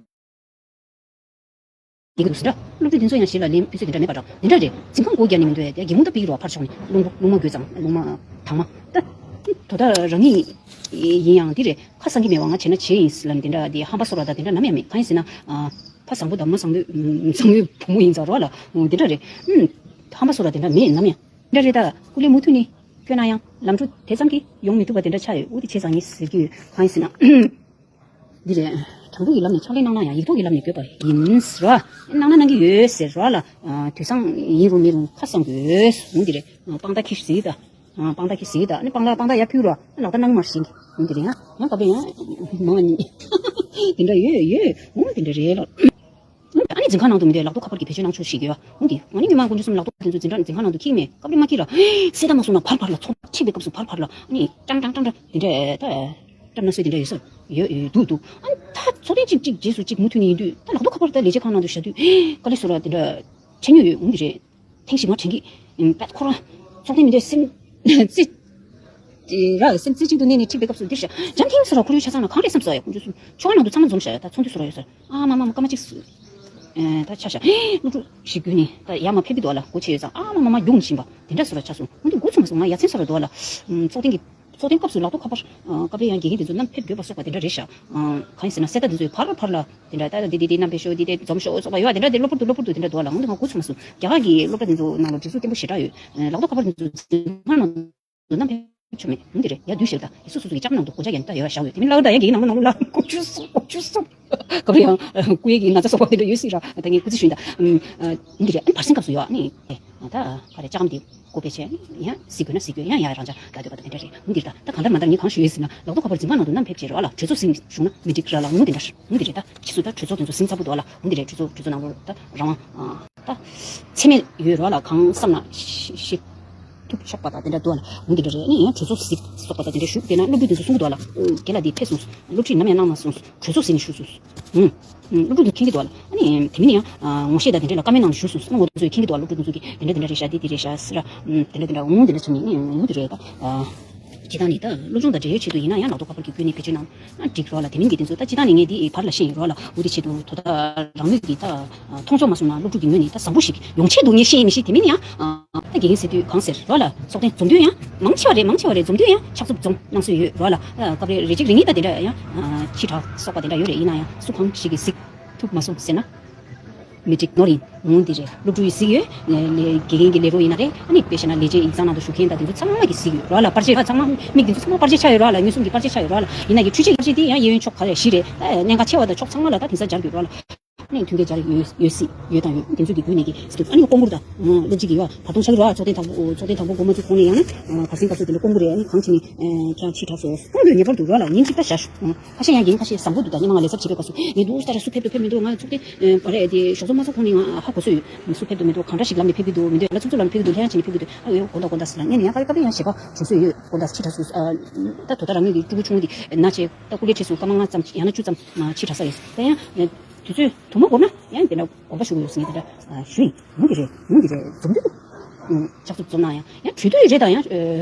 ཡི་གེ་འདུག་ཟེར་འདྲ། སློབ་ཕྲུག་དེ་ཚོ་ཡང་གཞི་ལ་ལན་ཕུལ་ཚོད་དེ་འདྲ་མེད་པ་འདྲ། དེ་འདྲ་རེད། འཛིན་ཁང་སྒོ་རྒྱག་ནི་མི་འདུག་ཡ། དེ་སྒེའུ་ཁུང་ད་ཕིག་རོགས་ཕར་ཕྱོགས་ནས་རླུང་རླུང་མ་དགོས་ཙང་རླུང་མ་དྭངས་མ། ད་དོ་ད་རང་ཉིད་ཡིན་ཡང་འདི་རེད། ཁ་གསང་གི་མེད་པ་ང་བྱས་ན་བྱས་ཡིན་ལབ་ནས་དེ་འདྲ་དེ་ཧམ་པ་སོ་ར་ད་དེ་འདྲ་ནམ་ཡང་མེད། གང་ཡིན་ཟེར་ན། ཕ་བཟང་པོ་དང་མ་བཟང་པོའི་བཟང་པོའི་བུ་མོ་ཡིན་ཙང་རོགས་ལ་འདི་འདྲ་རེད། ཧམ་པ་སོ་ར་དེ་འདྲ་མེད་ནམ་ཡང་། འདི་འདྲ་རེད་ད། སྐུ་ལས་མུ་མཐུད་ནས་སྐྱོན་ན་ཡང་ལམ་འགྲོ་དེ་ཙམ་གྱིས་ཡོང་མི་ཐུབ་པ་དེ་འདྲ་ཆགས་ཡོད། འོ་དེ་བྱས་ཙང་ངས་ཟེར་གྱི་ཡོད། གང་ཡིན་ཟེར་ན། འདི་རེད། དྲང་པོ་ཡི་ལམ་ནས་ཕྱག་ལས་གནང་ན་ཡང་ཡིག་ཐོག་གི་ལམ་ནས་དགོས་པ་ཡིན་ཟེར་བ། གནང་ན་གནང་གི་ཡོད་ཟེར་བ་ལ། དུས་སང་ཡིན་རུང་མིན་རུང་ཁ་གསང་དགོས། འོ་འདི་རེད། དཔང་རྟགས་ཁྱེར་ཟིག་ད། དཔང་རྟགས་ཁྱེར་ཟིག་ད། ཨ་ནི་དཔང་རྟགས་དཔང་རྟགས་ཡར་ཕུལ་རོགས། ལག་བརྡ་གནང་མར་ཤིང་འོ་འདི་རེད། ཡང་ཡང་སྐབས་རེ་ཡང་མང་ནི་དེ་འདྲ་ཡོད་ཡོད། འོ་དེ་འདྲ་རེད་ལ། ཨ་ནི་འཛིན་ཁང་ནང་དུ་མི་འདོད་ལག་ཐོག་ཁ་པར་གྱི་བེད་སྤྱོད་གནང་ཆོག་ཞིག་ཡོད། འོན་ཏེ་ང་ནི་ཉི་མ་དཀོན་མཆོག་གསུམ་ལག་ཐོག་དེ་ཚོ་འཛིན་གྲྭ་འཛིན་ཁང་ནང་དུ་འཁྱེར་མེད། སྐབས་རེ་མ་འཁྱེར་ར་གསལ་བརྡ་མ་སོང་ན་བར་བར་ལ་ཚོགས་ཁྲིད་པའི་སྐབས་སུ་བར་བར་ལ་ཨ་ནི་ཀྲང་ཀྲང་ཀྲང་ཀྲང་དེ་འདྲས་ད་བཀྲམ་ན་སྲོལ་དེ་འདྲ་ཡོད་ས་ཡོད་ཡོད་འདུག་འདུག་ཨ་ནི་ད་ཚོགས་ཐེངས་གཅིག་གཅིག་རྗེས་སུ་གཅིག་མུ་མཐུད་ནས་ཡིན་དུས་ད་ལག་ཐོག་ཁ་པར་ད་ལས་བྱེད་ཁང་ནང་དུ་བཞག་དུས་དཀའ་ལས་སོ་ར་དེ་འདྲ་འཕྲད་མྱོང་ཡོད། འོན་ཏེ་རེད། ཐེངས་ཤིག་མ་དྲན་གི། ཨུམ། པད་ཁོ་རང་ཚོགས་ཐེངས་མི་འདོད་སེམས་རྩེ་ར་སེམས་རྩེ་གཅིག་ཏུ་གནས་ནས་ཁྲིད་པའི་སྐབས་སུ་འདིར་བཞག་འཇམ་ཐིང་སོ་ར་ཁོར་ཡུག་ཆ་ཚང་ལ་གང་རེད་བསམ་སོ་ཡ། དཀོན་མཆོག་གསུམ་ཆོ་ག་ནང་དུ་ཚང་མ་འཛོམས་བཞག་ཡ། ད་ཚོགས་འདུ་སོ་ར་ཡོད་ས་རེད། ཨ་མ་མ་མ་སྐར་མ་གཅིག་སུ། ཨེ་ད་ཆ་བཞག་སློབ་ཕྲུག་ཞིག་བརྒྱུད་ནས་ད་ཡར་མར་ཕེབས་ཀྱི་འདུག་ལ། སྒོ་ཕྱེ་ཡོད་ཙང་ཨ་མ་མ་མ་རྒྱུགས་ནས་ཕྱིན་པ་དེ་འདྲ་སོ་ར་ཆགས་སོང་། འོན་ཏེ་འགོ་ཚུགས་མ་སོང་། ང་ཡ་མཚན་སོ་ར་འདུག་ལ། ཨུམ། ཚོགས་ཐེངས་ཀྱི་ཚོགས་ཐེངས་སྐབས་སུ་ལག་ཐོག་ཁ་པར། ཨ། སྐབས་རེ་ཡང་དགེ་རྒན་དེ་ཚོ་རྣམ་ཕེབས་དགོས་པ་སོགས་པ་དེ་འདྲ་རེད་ཤག་ཨ། གང་ཡིན་ཟེར་ན་གསལ་བརྡ་དེ་ཚོའི་ཕར་ཕར་ལ་དེ་འདྲ་ད་འདི་འདི་འདི་རྣམ་པའི་ཤོག་འདི་དེ་འཛོམས་ཤོག་སོགས་པ་ཡོད་པ་དེ་འདྲ་དེ་གློ་བུར་དུ་གློ་བུར་དུ་དེ་འདྲ་འདུག་ལ། འོན་ཏེ་ང་འགོ་ཚུགས་མ་སོང་། རྒྱ་གར་གྱི་སློབ་གྲྭ་དེ་ཚོ་ནང་ལ་སྒྲིག་འཛུགས་བརྟན་པོ་ཞེ་དྲག་ཡོད། ལག་ཐོག་ཁ་པར་དེ་ཚོ་འཛིན་ཁང་ནང་དུ་རྣམ་པའི་ཤོག་མེད་འོན་ཏེ་རེད་ཡ། དུས་ཤིག་ད་སོ་སོ་སོ་གི་ལྕགས་ནང་དུ་སྒོ་ལྕགས་ཡན་ད་ཡོད་བཞག་ཡོད། དེ་མིན་ལ་ད་ཡ་གི་ནང་ལོགས་ནང་ལོགས་ལ་སྒོ་ཆུ་སོ་སྒོ་ཆུ་སོ་ག་རེ་ཡང་སྐུ་ཡི་གི་ན་ཚ་སོགས་པ་དེ་འདྲ་ཡོད་སྲིད་ར། ད་ངས་སྐུ་ཚེ་ཞུས་ད། འོན་ཏེ་རེད། ཨ་ནི་བར་གསེང་སྐབས་སུ་ཡོད་ཨ་ནི། ད་ག་རེ་ལྕགས་དེ་སྒོ་ཕྱེ་བྱས་ཡང་གཟིགས་དགོས་ན་གཟིགས་དགོས། ཡང་ཡང་རང་ཅག་དགའ་འདོད་པ་དང་དེ་འདྲ་རེད། འོན་ཏེ་ད་ད་གང་ལྟར་མ་ལྟར་ངས་གང་ཞུ་ཡོད་ཟེར་ན་ལག་ཐོག་ཁ་པར་འཛིན་ཁང་ནང་དུ་རྣམ་ཕེབས་བྱས་རོགས་ལ་གྲོས་ཚོགས་ཟིན་བྱུང་ན་མི་འགྲིག་ར་ལ། འོན་ཏེ་འདྲ་འོན་ཏེ་རེད། ད་ཕྱིས་སུ་ད་གྲོས་ཚོགས་དེ་ཚོ་ཟིན་ཚར་པོ་འདུག་ལ། འོན་ཏེ་རེད། གྲོས་ཚོགས་གྲོས་ཚོགས་ནང་ལོགས་ད་རང་དབང་ད་འཚེ་མེད་ཡོད་རོགས་ལ། གང་བསམ་ན་ཤི་ཤི་ཐུབ་ཆོག་པ་དང་དེ་འདྲ་འདུག་ལ། འོན་ཏེ་འདྲ་རེད། ཨ་ནི་ཡང་གྲོས་ཚོགས་ཟིན་སོགས་པ་དང་དེ་འདྲ་ཞུ་དེ་ན་སློབ་ཕྲུག་དེ་ཚོ་གསུང་གི་འདུག་ལ། ཨོ་རྒན་ལགས་འདི་ཕེབས་སོང་། སློབ་ཁྲིད་ནམ་ཡང་གནང་མ་སོང་། གྲོས་ཚོགས་ཟིན་ནས་ཞུས་སོང་། ཨུམ། ཨུམ། སློབ་ཕྲུག་ཚོ་མཁྱེན་གྱི་འདུག་ལ། ཨ་ནི་དེ་མིན་ཡང་ངོ་ཤེས་དང་དེ་འདྲ་ལ་བཀའ་མོལ་གནང་ཞུས་སོང་། སྔོན་འགོ་དེ་ཚོས་མཁྱེན་གྱི་འདུག་ལ། སློབ་ཕྲུག་དེ་ཚོ་གིས་དེ་འདྲ་དེ་འདྲ་རེད་ཤག་འདི་འདི་རེད་ཤག་ཟེར་ར། ཨུམ། དེ་འདྲ་དེ་འདྲ་འོང་དེ་འདྲ་བྱུང་ནས་ཨུམ་འོང་དེ་རེད་ད། སྤྱི་བཏང་ནི་ད་སློབ་སྦྱོང་དང་འབྲེལ་ཡོད་ཆེད་དུ་ཡིན་ན་ཡང་ལག་ཐོག་ཁ་པར་གྱི་བརྒྱུད་ནས་བེད་སྤྱོད་གནང་ན་འགྲིག་རོགས་ལ། དེ་མིན་གྱི་དེ་ཚོ་ད་སྤྱི་བཏང་ནི་ངས་འདི་བར་ལ་ཤེས་ཡིན་རོགས་ལ། འོ་དེ་ཆེད་དུ་དོ་ད་རང་མོས་ཀྱི་ད་མཐོང་ཕྱོགས་མ་སོང་ན་སློབ་ཕྲུག་གི་ངོས་ནས་ད་བཟང་པོ་ཞིག་ཡོང་ཆེད་དུ་ངས་ཤེས་ཡིན་མི་ཤེས། དེ་མིན་ཡང་ད་དགེ་རྒན་ཟེར་དུས་གང་ཟེར་རོགས་ལ། ཚོགས་ཐེངས་འཛོམས་དུས་ཡང་མང་ཆེ་བ་རེད། མང་ཆེ་བ་རེད། འཛོམས་དུས་ཡང་ཕྱག་མཛུབ་འཛོམས་གནང་སྲོལ་ཡོད་རོགས་ལ། སྐབས་རེ་རེ་གཅིག་རེ་གཉིས་ད་དེ་འདྲ་ཡང་ཕྱི་དྲགས་སོགས་པ་དེ་འདྲ་ཡོད་རེད། ཡིན་ན་ཡང་སུ་གང་ཞིག་གིས་གཟིགས་ཐུབ་མ་སོང་ཟེར་ན། མི་འགྲིག་ནོར་ཡིན། འོང་འདི་རེད། སློབ་ཕྲུག་ཡིས་གཟིགས་ཡོད། ལས་དགེ་རྒན་གྱི་ལས་རོགས་ཡིན་ན་རེད། ཨ་ནི་དཔེ་བཤད་ན་ལས་བྱེད་ཡིག་ཚང་ནང་དུ་བཞུགས་མཁན་དང་དེ་ཚོ་ཚང་མ་གིས་གཟིགས་ཡོད་རོགས་ལ། པར་ཆས་ཚང་མ་མིག་དེ་ཚོ་ཚང་མ་པར་ཆས་ཆགས་ཡོད་རོགས་ལ། མངོན་སུམ་གྱི་པར་ཆས་ཆགས་ཡོད་རོགས་ལ། ཡིན་ན་ཡང་འཕྲུལ་ཆས་པར་ཆས་དེ་ཡང་གཡས་གཡོན་ཕྱོགས་ག་རེ་བཞི་རེད། ཨ་གནད་འགག་ཆེ་བ་དང་ཕྱོགས་ཚང་མ་ལ་ད་དེང་སང་སྦྱར་དགོས་རོགས་ལ། ཨ་ནི་མཐུན་རྐྱེན་སྦྱར་ཡོད་ཡོད་སྲིད་ཡོད་དང་ཡོད། དེ་ཚོ་གི་བརྒྱུད་ནས་ཀྱི་ཟེར་དུས་ཨ་ནི་སྐོང་བཀུར་དང་། སློབ་སྤྱི་གི་ཡོད་བར་སྟོང་ཆགས་རོགས། ཚོགས་ཐེངས་དང་པོ་ཚོགས་ཐེངས་དང་པོ་འགོ་མ་ཚུགས་གོང་ནས་ཡང་ན་བར་གསེང་སྐབས་སུ་དེ་ལ་སྐོང་བཀུར་རེད། ཨ་ནི་གང་བྱས་ནས་ཁྱེད་ཕྱིས་དྲགས་སོང་། སྐོང་དགོས་ངེས་པར་དུ་རོགས་ལ་ཉིན་གཅིག་ད་བཞག་ཁ་ཤས་ཡང་ཡིན། ཁ་ཤས་བཟང་པོ་འདུག་ད་སྔོན་མ་ལས་ཚབ་བྱེད་པའི་སྐབས་སུ་ངས་འདུག་ལྟ་ར་སུ་ཕེབས་འདུག་ཕེབས་མི་འདུག་ང་ཚོགས་ཐེངས་ཨ་རེད་དེ་ཞོགས་ཚོགས་མ་ཚོགས་གོང་ནས་ང་ཧ་གོ་སྲོལ་ཡོད། སུ་ཕེབས་འདུག་མི་འདུག་གང་འདྲ་ཞིག་ལམ་ནས་ཕེབས་ཀྱི་འདུག་མི་འདུག་ལ་ཚུགས་ཚུགས་ལམ་ནས་ཕེབས་ཀྱི་འདུག་ལྷན་ཡང་བྱས་ནས་ཕེབས་ཀྱི་འདུག་ཨ་ཡོད་དགོང་དག་དགོང་དག་ཟེར་ལ་ངས་ནི་ཡང་ཕ་གི་ཕ་གི་ཡང་ཞེད་པ་བྱུང་སྲོལ་ཡོད། དགོང་དག་ཕྱིས་དྲགས་སོང་། ད་དོ་ད་རང་ཉིད་ཀྱི་ཕྲུ་གུ་ཆུང་ངུ་དེ་ན་ཆེ་ད་སྐུ་ལས་ཁྲིད་སོང་སྐར་མ་ལྔ་ཙམ་ཡང་ན་བཅུ་ཙམ་ཕྱིས་དྲགས་ས་ཡོད། ད་ཡང་དུས་ཚོད་དུ་མ་འགོར་ན་ཡང་དེ་འདྲ་དགོངས་པ་ཞུ་གི་ཡོད་ཟེར་ནས་དེ་འདྲ་ཞུ་ཡིན། འོང་གི་རེད། འོང་གི་རེད། འཛོམས་དུས་ཕྱག་མཛུབ་འཛོམས་ན་ཡང་ཡང་གྲོལ་དུས་རེད། ད་ཡང་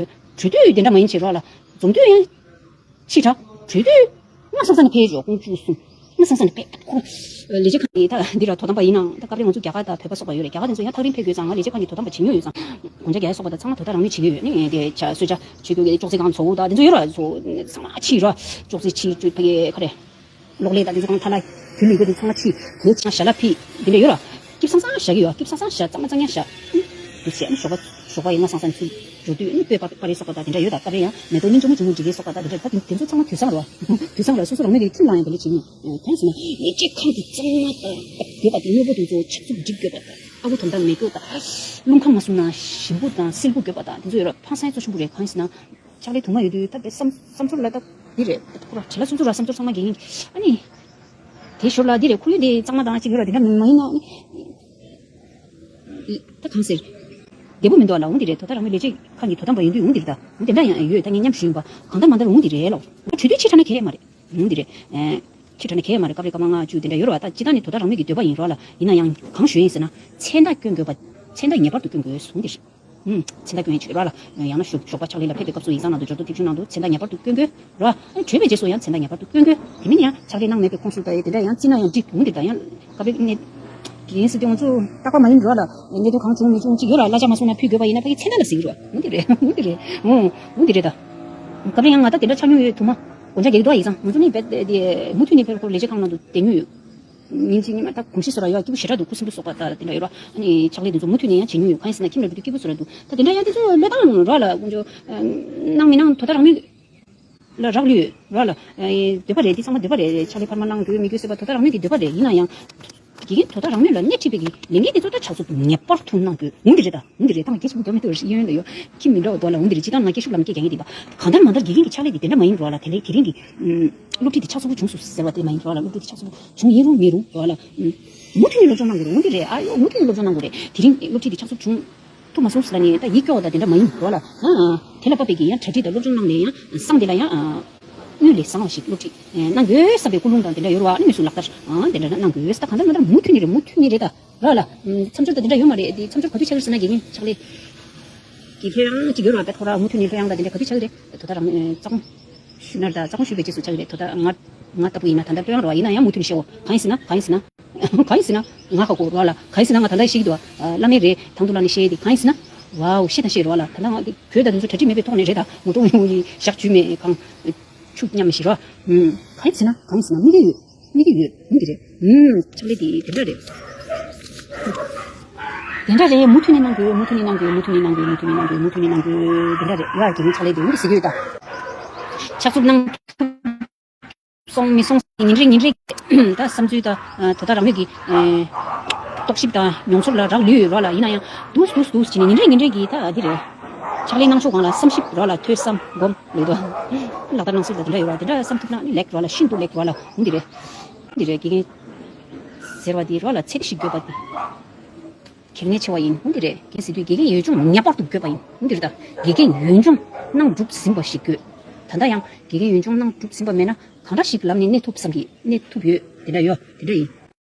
གྲོལ་དུས་དེ་འདྲ་མ་ཡིན་བྱེད་རོགས་ལ། འཛོམས་དུས་ཡང་ཕྱིས་དྲགས། གྲོལ་དུས་སྔ་སང་ས་ནས་ཕེབས་ཡོད་ཀོང་བཅུ་གསུམ། སྔ་སང་ས་ནས་ཕེབས་ཁོ། ལས་བྱེད་ཁང་ནས་ད་འདི་ར་དོ་དམ་པ་ཡིན་ནའང་ད་སྐབས་རེ་ང་ཚོ་རྒྱ་གར་དང་བོད་པ་སོགས་པ་ཡོད་རེད། རྒྱ་གར་དེ་ཚོ་ཡང་ཐག་རིང་ཕེབས་དགོས་ཙང་ང་ལས་བྱེད་ཁང་གི་དོ་དམ་པ་བྱེད་མྱོང་ཡོད་ཙང་། དགོང་ཇ་རྒྱག་ཡ་སོགས་པ་དང་ཚང་མ་དོ་ད་རང་མོས་བྱེད་ཀྱི་ཡོད། ནི་དེ་ཆ་གསོལ་ཇ་མཆོད་གོས་ཀྱི་ཅོག་ཙེ་གང་བཙོག་པོ་དང་དེ་ཚོ་ཡོད་ར། ཚོ་ཚང་མ་ཕྱིས་ར། ཅོག་ཙེ་ཕྱིས་ཅོ་ཕ་གི་ཁ་རེ། གློག་ཀླད་དང་དེ་ཚོ་གང་ཐ་ལ་དུས་ལུས་དགོས་དེ་ཚང་མ་ཕྱིས། དེ་ཆ་ཞལ་ལག་ཕྱིས་དེ་འདྲ་ཡོད་ར། སྐྱིད་སང་སང་བཞག་གི་ཡོད། སྐྱིད་སང་སང་བཞག་གཙང་མ་གཙང་ཡང་བཞག་དེ་བྱས་ནི་ཞོགས་པ་ཞོགས་པ་ཡིན་ན་སང་སང་ཚུར་འགྲོ་དུས་ནི་སྤོས་པ་པ་རེ་སོགས་པ་དང་དེ་འདྲ་ཡོད། ད་སྐབས་རེ་ཡང་མེ་ཏོག་སྙིང་རྗེ་མོ་འབྲི་གི་སོགས་པ་དང་དེ་འདྲ་ད་དེ་ཚོ་ཚང་མ་དུས་སང་ར། དུས་སང་ར་སོ་སོ་རང་མོས་ཀྱི་ཁྱིམ་ལ་ཡང་དེ་འདྲ་བྱེད་ཉོ། གང་ཟེར་ན་ལས་བྱེད་ཁང་དེ་གཙང་མ་དང་དགོས་པ་དང་དངོས་པོ་དེ་ཚོ་ཆག་ཚུབ་སྒྲིག་དགོས་པ་དང་ཨ་ཁུ་དམ་དང་མེ་སྒྱོགས་དང་རླུང་ཁམས་མ་སོང་ན་ཞིམ་པོ་དང་བསིལ་པོ་དགོས་པ་དང་དེ་ཚོ་ཡོད་ར། ཕངས་སེམས་གཙོ་ཆེན་པོ་རེད། གང་ཟེར་ན་ཕྱག་ལས་དུ་མ་ཡོད་དུས་ད་དཔེ་བསམ་བསམ་ཚུལ་ལ་ད་འདི་རེད། ཁོ་ར་བྱེད་ལ་སོ་སོ་ར་བསམ་ཚུལ་ཚང་མ་འགན་ཡིན། ཨ་ནི་དེ་ཞོར་ལ་འདི་རེད། ཁོར་ཡུག་འདི་གཙང་མ་དང་གཅིག་ཡོད་ར། དེ་འདྲ་མ་ཡིན་ན་ཨ་ནི་ད་གང་ཟེར། བདེ་པོ་མི་འདུག་ལ། འོང་འདི་རེད། དོ་ད་རང་མོས་ལས་བྱེད་ཁང་གི་དོ་དམ་པ་ཡིན་དུས་འོང་འདི་རེད། ད་འོང་དེ་འདྲ་ཡང་ཡོད། ད་ངས་མཉམ་ཞུས་ཡིན་པ་གང་ལྟར་མ་ལྟར་འོང་འདི་རེད་ལ། འགྲོ་དུས་ཕྱི་དྲགས་ན་གལ་མ་རེད། འོང་འདི་རེད། ཨེ། ཕྱི་དྲགས་ན་གལ་མ་རེད། སྐབས་རེ་སྐར་མ་ལྔ་བཅུ་དེ་འདྲ་ཡོད་ར། ད་སྤྱི་བཏང་ནི་དོ་ད་རང་མོས་ཀྱི་འདོད་པ་ཡིན་ར་ལ། ཡིན་ན་ཡང་གང་ཞུ་ཡིན་ཟེར་ན་མཚན་རྟགས་སྐྱོན་དགོས་པ། མཚན་རྟགས་ངེས་པར་དུ་སྐྱོན་དགོས་འོང་འདི་རེད། ཨུམ། མཚན་རྟགས་སྐྱོན་ཡིན་ཆོག་ར་ལ། ཡང་ན་ཞོགས་ཞོགས་པ་ཕྱག་ལས་ལ་ཕེབས་པའི་སྐབས་སུ་ཡིག་ཚང་ནང་དུ་འབྱོར་ཐོ་ཐེབས་ཆུང་ནང་དུ་མཚན་རྟགས་ངེས་པར་དུ་སྐྱོན་དགོས་ར། ཨ་ནི་གྲོལ་བའི་རྗེས་སུ་ཡང་མཚན་རྟགས་ངེས་པར་དུ་སྐྱོན་དགོས། དེ་མིན་ཡང་ཕྱག་ལས་གནང་མེད་པའི་ཁོངས་སུ་ད་ཡི་དེ་འདྲ་ཡང་བརྩིས་ན་ཡང་འགྲིག་འོང་འདི་ད་ཡང་། སྐབས་རེ་ནས། དེ་ཡིན་ཟེར་དུས་ང་ཚོ་རྟག་པ་མ་ཡིན་རོགས་ལ་གནས་དོན་གང་བྱུང་མི་བྱུང་གཅིག་ཡོད་ར། གླ་ཆ་མ་སོང་ན་ཕུལ་དགོས་པ་ཡིན་ན་ཕ་གི་མཚན་རྟགས་ལ་ཟེར་གྱི་རོགས། འོང་འདི་རེད། འོང་འདི་རེད། འོང་འོང་འདི་རེད་ད། སྐབས་རེ་ཡང་ང་ད་དེ་འདྲ་ཆགས་མྱོང་ཡོད་དུ་མ། དགོངས་འཆར་རྒྱག་གི་འདུག་ཡིག་ཚང་ང་ཚོ་ནི་རྦད་དེ་མུ་མཐུད་ནས་ཕེབས་ཁོ་ལས་བྱེད་ཁང་ནང་དུ་བསྡད་མྱོང་ཡོད། ཉིན་གཅིག་ཉི་མ་ད་གུང་སེང་སོ་ར་ཡོད་སྐྱིད་པོ་ཞེ་དྲག་འདུག་སྐུ་སེང་སོགས་པ་ད་དེ་འདྲ་ཡོད་ར། ཨ་ནི་ཕྱག་ལས་དེ་ཚོ་མུ་མཐུད་ནས་ཡང་བྱེད་མྱོང་ཡོད། གང་ཡིན་ཟེར་ན་ཁྱིམ་ལ་འགྲོ་དུས་སྐྱིད་པོ་བཟོ་ར་འདུག་ད་དེ་འདྲ་ཡང་དེ་ཚོ་བློས་བཏང་ར་ལ་དགོངས་ཆོག་གནང་མི་གནང་དོ་ད་རང་མོས་ལ་རག་ལུས་ར་ལ། འདོད་པ་རེད། དེ་ཚང་མ་འདོད་པ་རེད། ཕྱག་ལས་འཕར་མ་གནང་དགོས་མི་དགོས་ཟེར་བ་དོ་ད་རང་མོས་ཀྱི་འདོད་པ་རེད། ཡིན་ན་ཡང་། དགེ་རྒན་དོ་བདག་རང་མོས་ལ་སྣེ་ཁྲིད་པའི་གི་ལས་འགན་དེ་ཚོ་ད་ཕྱག་ཚོད་ངེས་པར་དུ་གནང་དགོས། འོན་ཏེ་རེད་ད། འོན་ཏེ་རེད། ད་ང་སྐད་ཆ་མི་འདྲ་མི་འདུག་ཡོན་ལ་ཡོད་ཁྱི་མི་འདྲ་བ་དོ་ལ། འོན་ཏེ་རེད། སྤྱི་བཏང་ང་སྐད་ཤུགས་ལམ་སྐད་རྒྱག་མཁན་དེ་དེ་འདྲ་མ་ཡིན་རོགས་ལ། དེ་ལས་དེ་རིང་གི་སློབ་ཁྲིད་དེ་ཕྱག་ཚོད་པོ་བྱུང་སོང་ཟེར་བ་དེ་མ་ཡིན་རོགས་ལ། སློབ་ཁྲིད་དེ་ཕྱག་ཚོད་པོ་བྱུང་ཡིན་རུང་མིན་རུང་རོགས་ལ། མུ་མཐུད་ནས་སློབ་སྦྱོང་གནང་དགོས་རེད། འོན་ཏེ་རེད། ཨ་ཡོ་མུ་མཐུད་ནས་སློབ་སྦྱོང་གནང་དགོས་རེད། དེ་རིང་སློབ་ཁྲིད་དེ་ཕྱག་ཚོད་བྱུང་ཐུབ་མ་སོང་ཟེར་ལ་ནི་ད་ཡིད་སྐྱོ་བ་དང་དེ་འདྲ་མ་ཡིན་རོགས་ལ། ཨ་ཨ་དེ་ལ་བབས་པའི་གི་ཡང་གྲ་སྒྲིག་དང་སློབ་སྦྱོང་གནང་ནས་ཡང་སང་དེ་ལ་ཡང་ཨ། དངུལ་ལས་བཟང་བ་ཞིག་སློབ་ཁྲིད་གནང་དགོས་བསམ་པའི་ཀུན་སློང་དང་དེ་འདྲ་ཡོད་རེད་བ། ཨ་ནི་དངོས་སུ་ལག་བསྟར་ཨ་དེ་འདྲ་གནང་དགོས་ཟེར། ད་གང་ལྟར་མ་ལྟར་མུ་མཐུད་ནས་རེད། མུ་མཐུད་ནས་རེད་ད་ར་ལ། མཚམས་སྦྱོར་དང་དེ་འདྲ་ཡོད་མ་རེད། དེ་མཚམས་སྦྱོར་ག་དུས་ཆགས་ཀྱི་རེད་ཟེར་ན་དགེ་རྒན་ཕྱག་ལས་ཀྱི་ལྷོད་ཡངས་ཅིག་ཡོད་རེད་བ། དཔེ་ཐོག་ར་མུ་མཐུད་ནས་ལྷོད་ཡངས་དང་དེ་འདྲ་ག་དུས་ཆགས་ཀྱི་རེད། དོ་ད་རང་རྩ་དགོངས་ཞུས་ན་རེད་ད། རྩ་དགོངས་ཞུས་པའི་རྗེས་སུ་ཆགས་ཀྱི་རེད། དོ་ད་ང་ང་ལྟ་བུ་ཡིན་ན་ད་ལྟ་ལྷོད་ཡངས་རེད་བ། ཡིན་ན་ཡང་མུ་མཐུད་ནས་བཤད་འོ། གང་ཡིན་ཟེར་ན་གང་ཡིན་ཟེར་ན། གང་ཡིན་ཟེར་ན་ང་ཧ་གོ་རོགས་ལ། གང་ཡིན་ཟེར་ན་ང་ད་ལྟ་ཤེས་ཀྱི་འདུག་བ། བླ་མས་རེད་དང་དུ་ལ་ནི་བཤད་དེ། གང་ཡིན་ཟེར་ན། ཝའོ་ཤེས་དང་ཤེས་རོགས་ལ། ད་ལྟ་ང་གི་བོད་དང་དུ་ཚོ་གྲ་སྒྲིག་མེད་པའི་ཐོག་ནས་རེད་ད། ངོ་གདོང་ངོ་ཡི་ཞག་བཅུ་མེད་གང་ཆུ་མཉམ་ཞིག་རོ། གང་ཡིན་ཟེར་ན་གང་ཡིན་ཟེར་ན་མི་གི་ཡོད། མི་གི་ཡོད་མི་གི་རེད། ཕྱག་ལས་དེ་དེ་འདྲ་རེད། དེ་འདྲ་རེད། མུ་མཐུད་ནས་གནང་དགོས། མུ་མཐུད་ནས་གནང་དགོས། མུ་མཐུད་ནས་གནང་དགོས། མུ་མཐུད་ནས་གནང་དགོས། མུ་མཐུད་ནས་གནང་དགོས། དེ་འདྲ་རེད། ཡ་དགེ་རྒན་ཕྱག་ལས་དེ་འདི་ཟེར་གྱི་ཡོད་ད། ཕྱག་ཚོད་གནང་སོང་མི་སོང་ཉིན་རེ་ཉིན་རེ་ད་བསམ་ཚུལ་ད་དོ་ད་རང་མོས་ཀྱི་རྟོག་ཞིབ་དང་མྱོང་ཚོར་ལ་རག་ལུས་ཡོད་རོགས་ལ། ཡིན་ན་ཡང་དུས་དུས་དུས་བྱས་ནས་ཉིན་རེ་ཉིན་རེ་གི་ད་འདི་རེད། ཕྱག་ལས་གནང་ཕྱོགས་སྒང་ལ་བསམ་ཞིབ་རོགས་ལ། ཐོས་བསམ་སྒོམ་ལོས་དོ། ལག་བསྟར་གནང་སྲོལ་ལ་དེ་འདྲ་ཡོད་རོགས། དེ་འདྲ་བསམ་ཐུབ་ན་ནི་ལེགས་རོགས་ལ། ཤིན་ཏུ་ལེགས་རོགས་ལ། འོ་འདི་རེད། འདི་རེད། དགེ་རྒན་ཟེར་བ་འདི་རོགས་ལ་ཚད་ཞིག་དགོས་པ་འདི་གལ་གནད་ཆེ་བ་ཡིན། འོ་འདི་རེད། དགེ་རྒན་ཟེར་དུས་དགེ་རྒན་ཡོན་སྦྱོང་ངེས་པར་དུ་དགོས་པ་ཡིན། འོ་འདི་རེད་ད། དགེ་རྒན་ཡོན་སྦྱོང་གནང་གྲུབ་ཟིན་པ་ཞིག་དགོས། ད་ལྟ་ཡང་དགེ་རྒན་ཡོན་སྦྱོང་གནང་གྲུབ་ཟིན་པ་མེད་ན་གང་འདྲ་ཞིག་ལམ་ནས་གནས་ཐུབ་བསམ་གི། གནས་ཐུབ་ཡོད། དེ་འདྲ་ཡོད། དེ་འདྲ་ཡིན།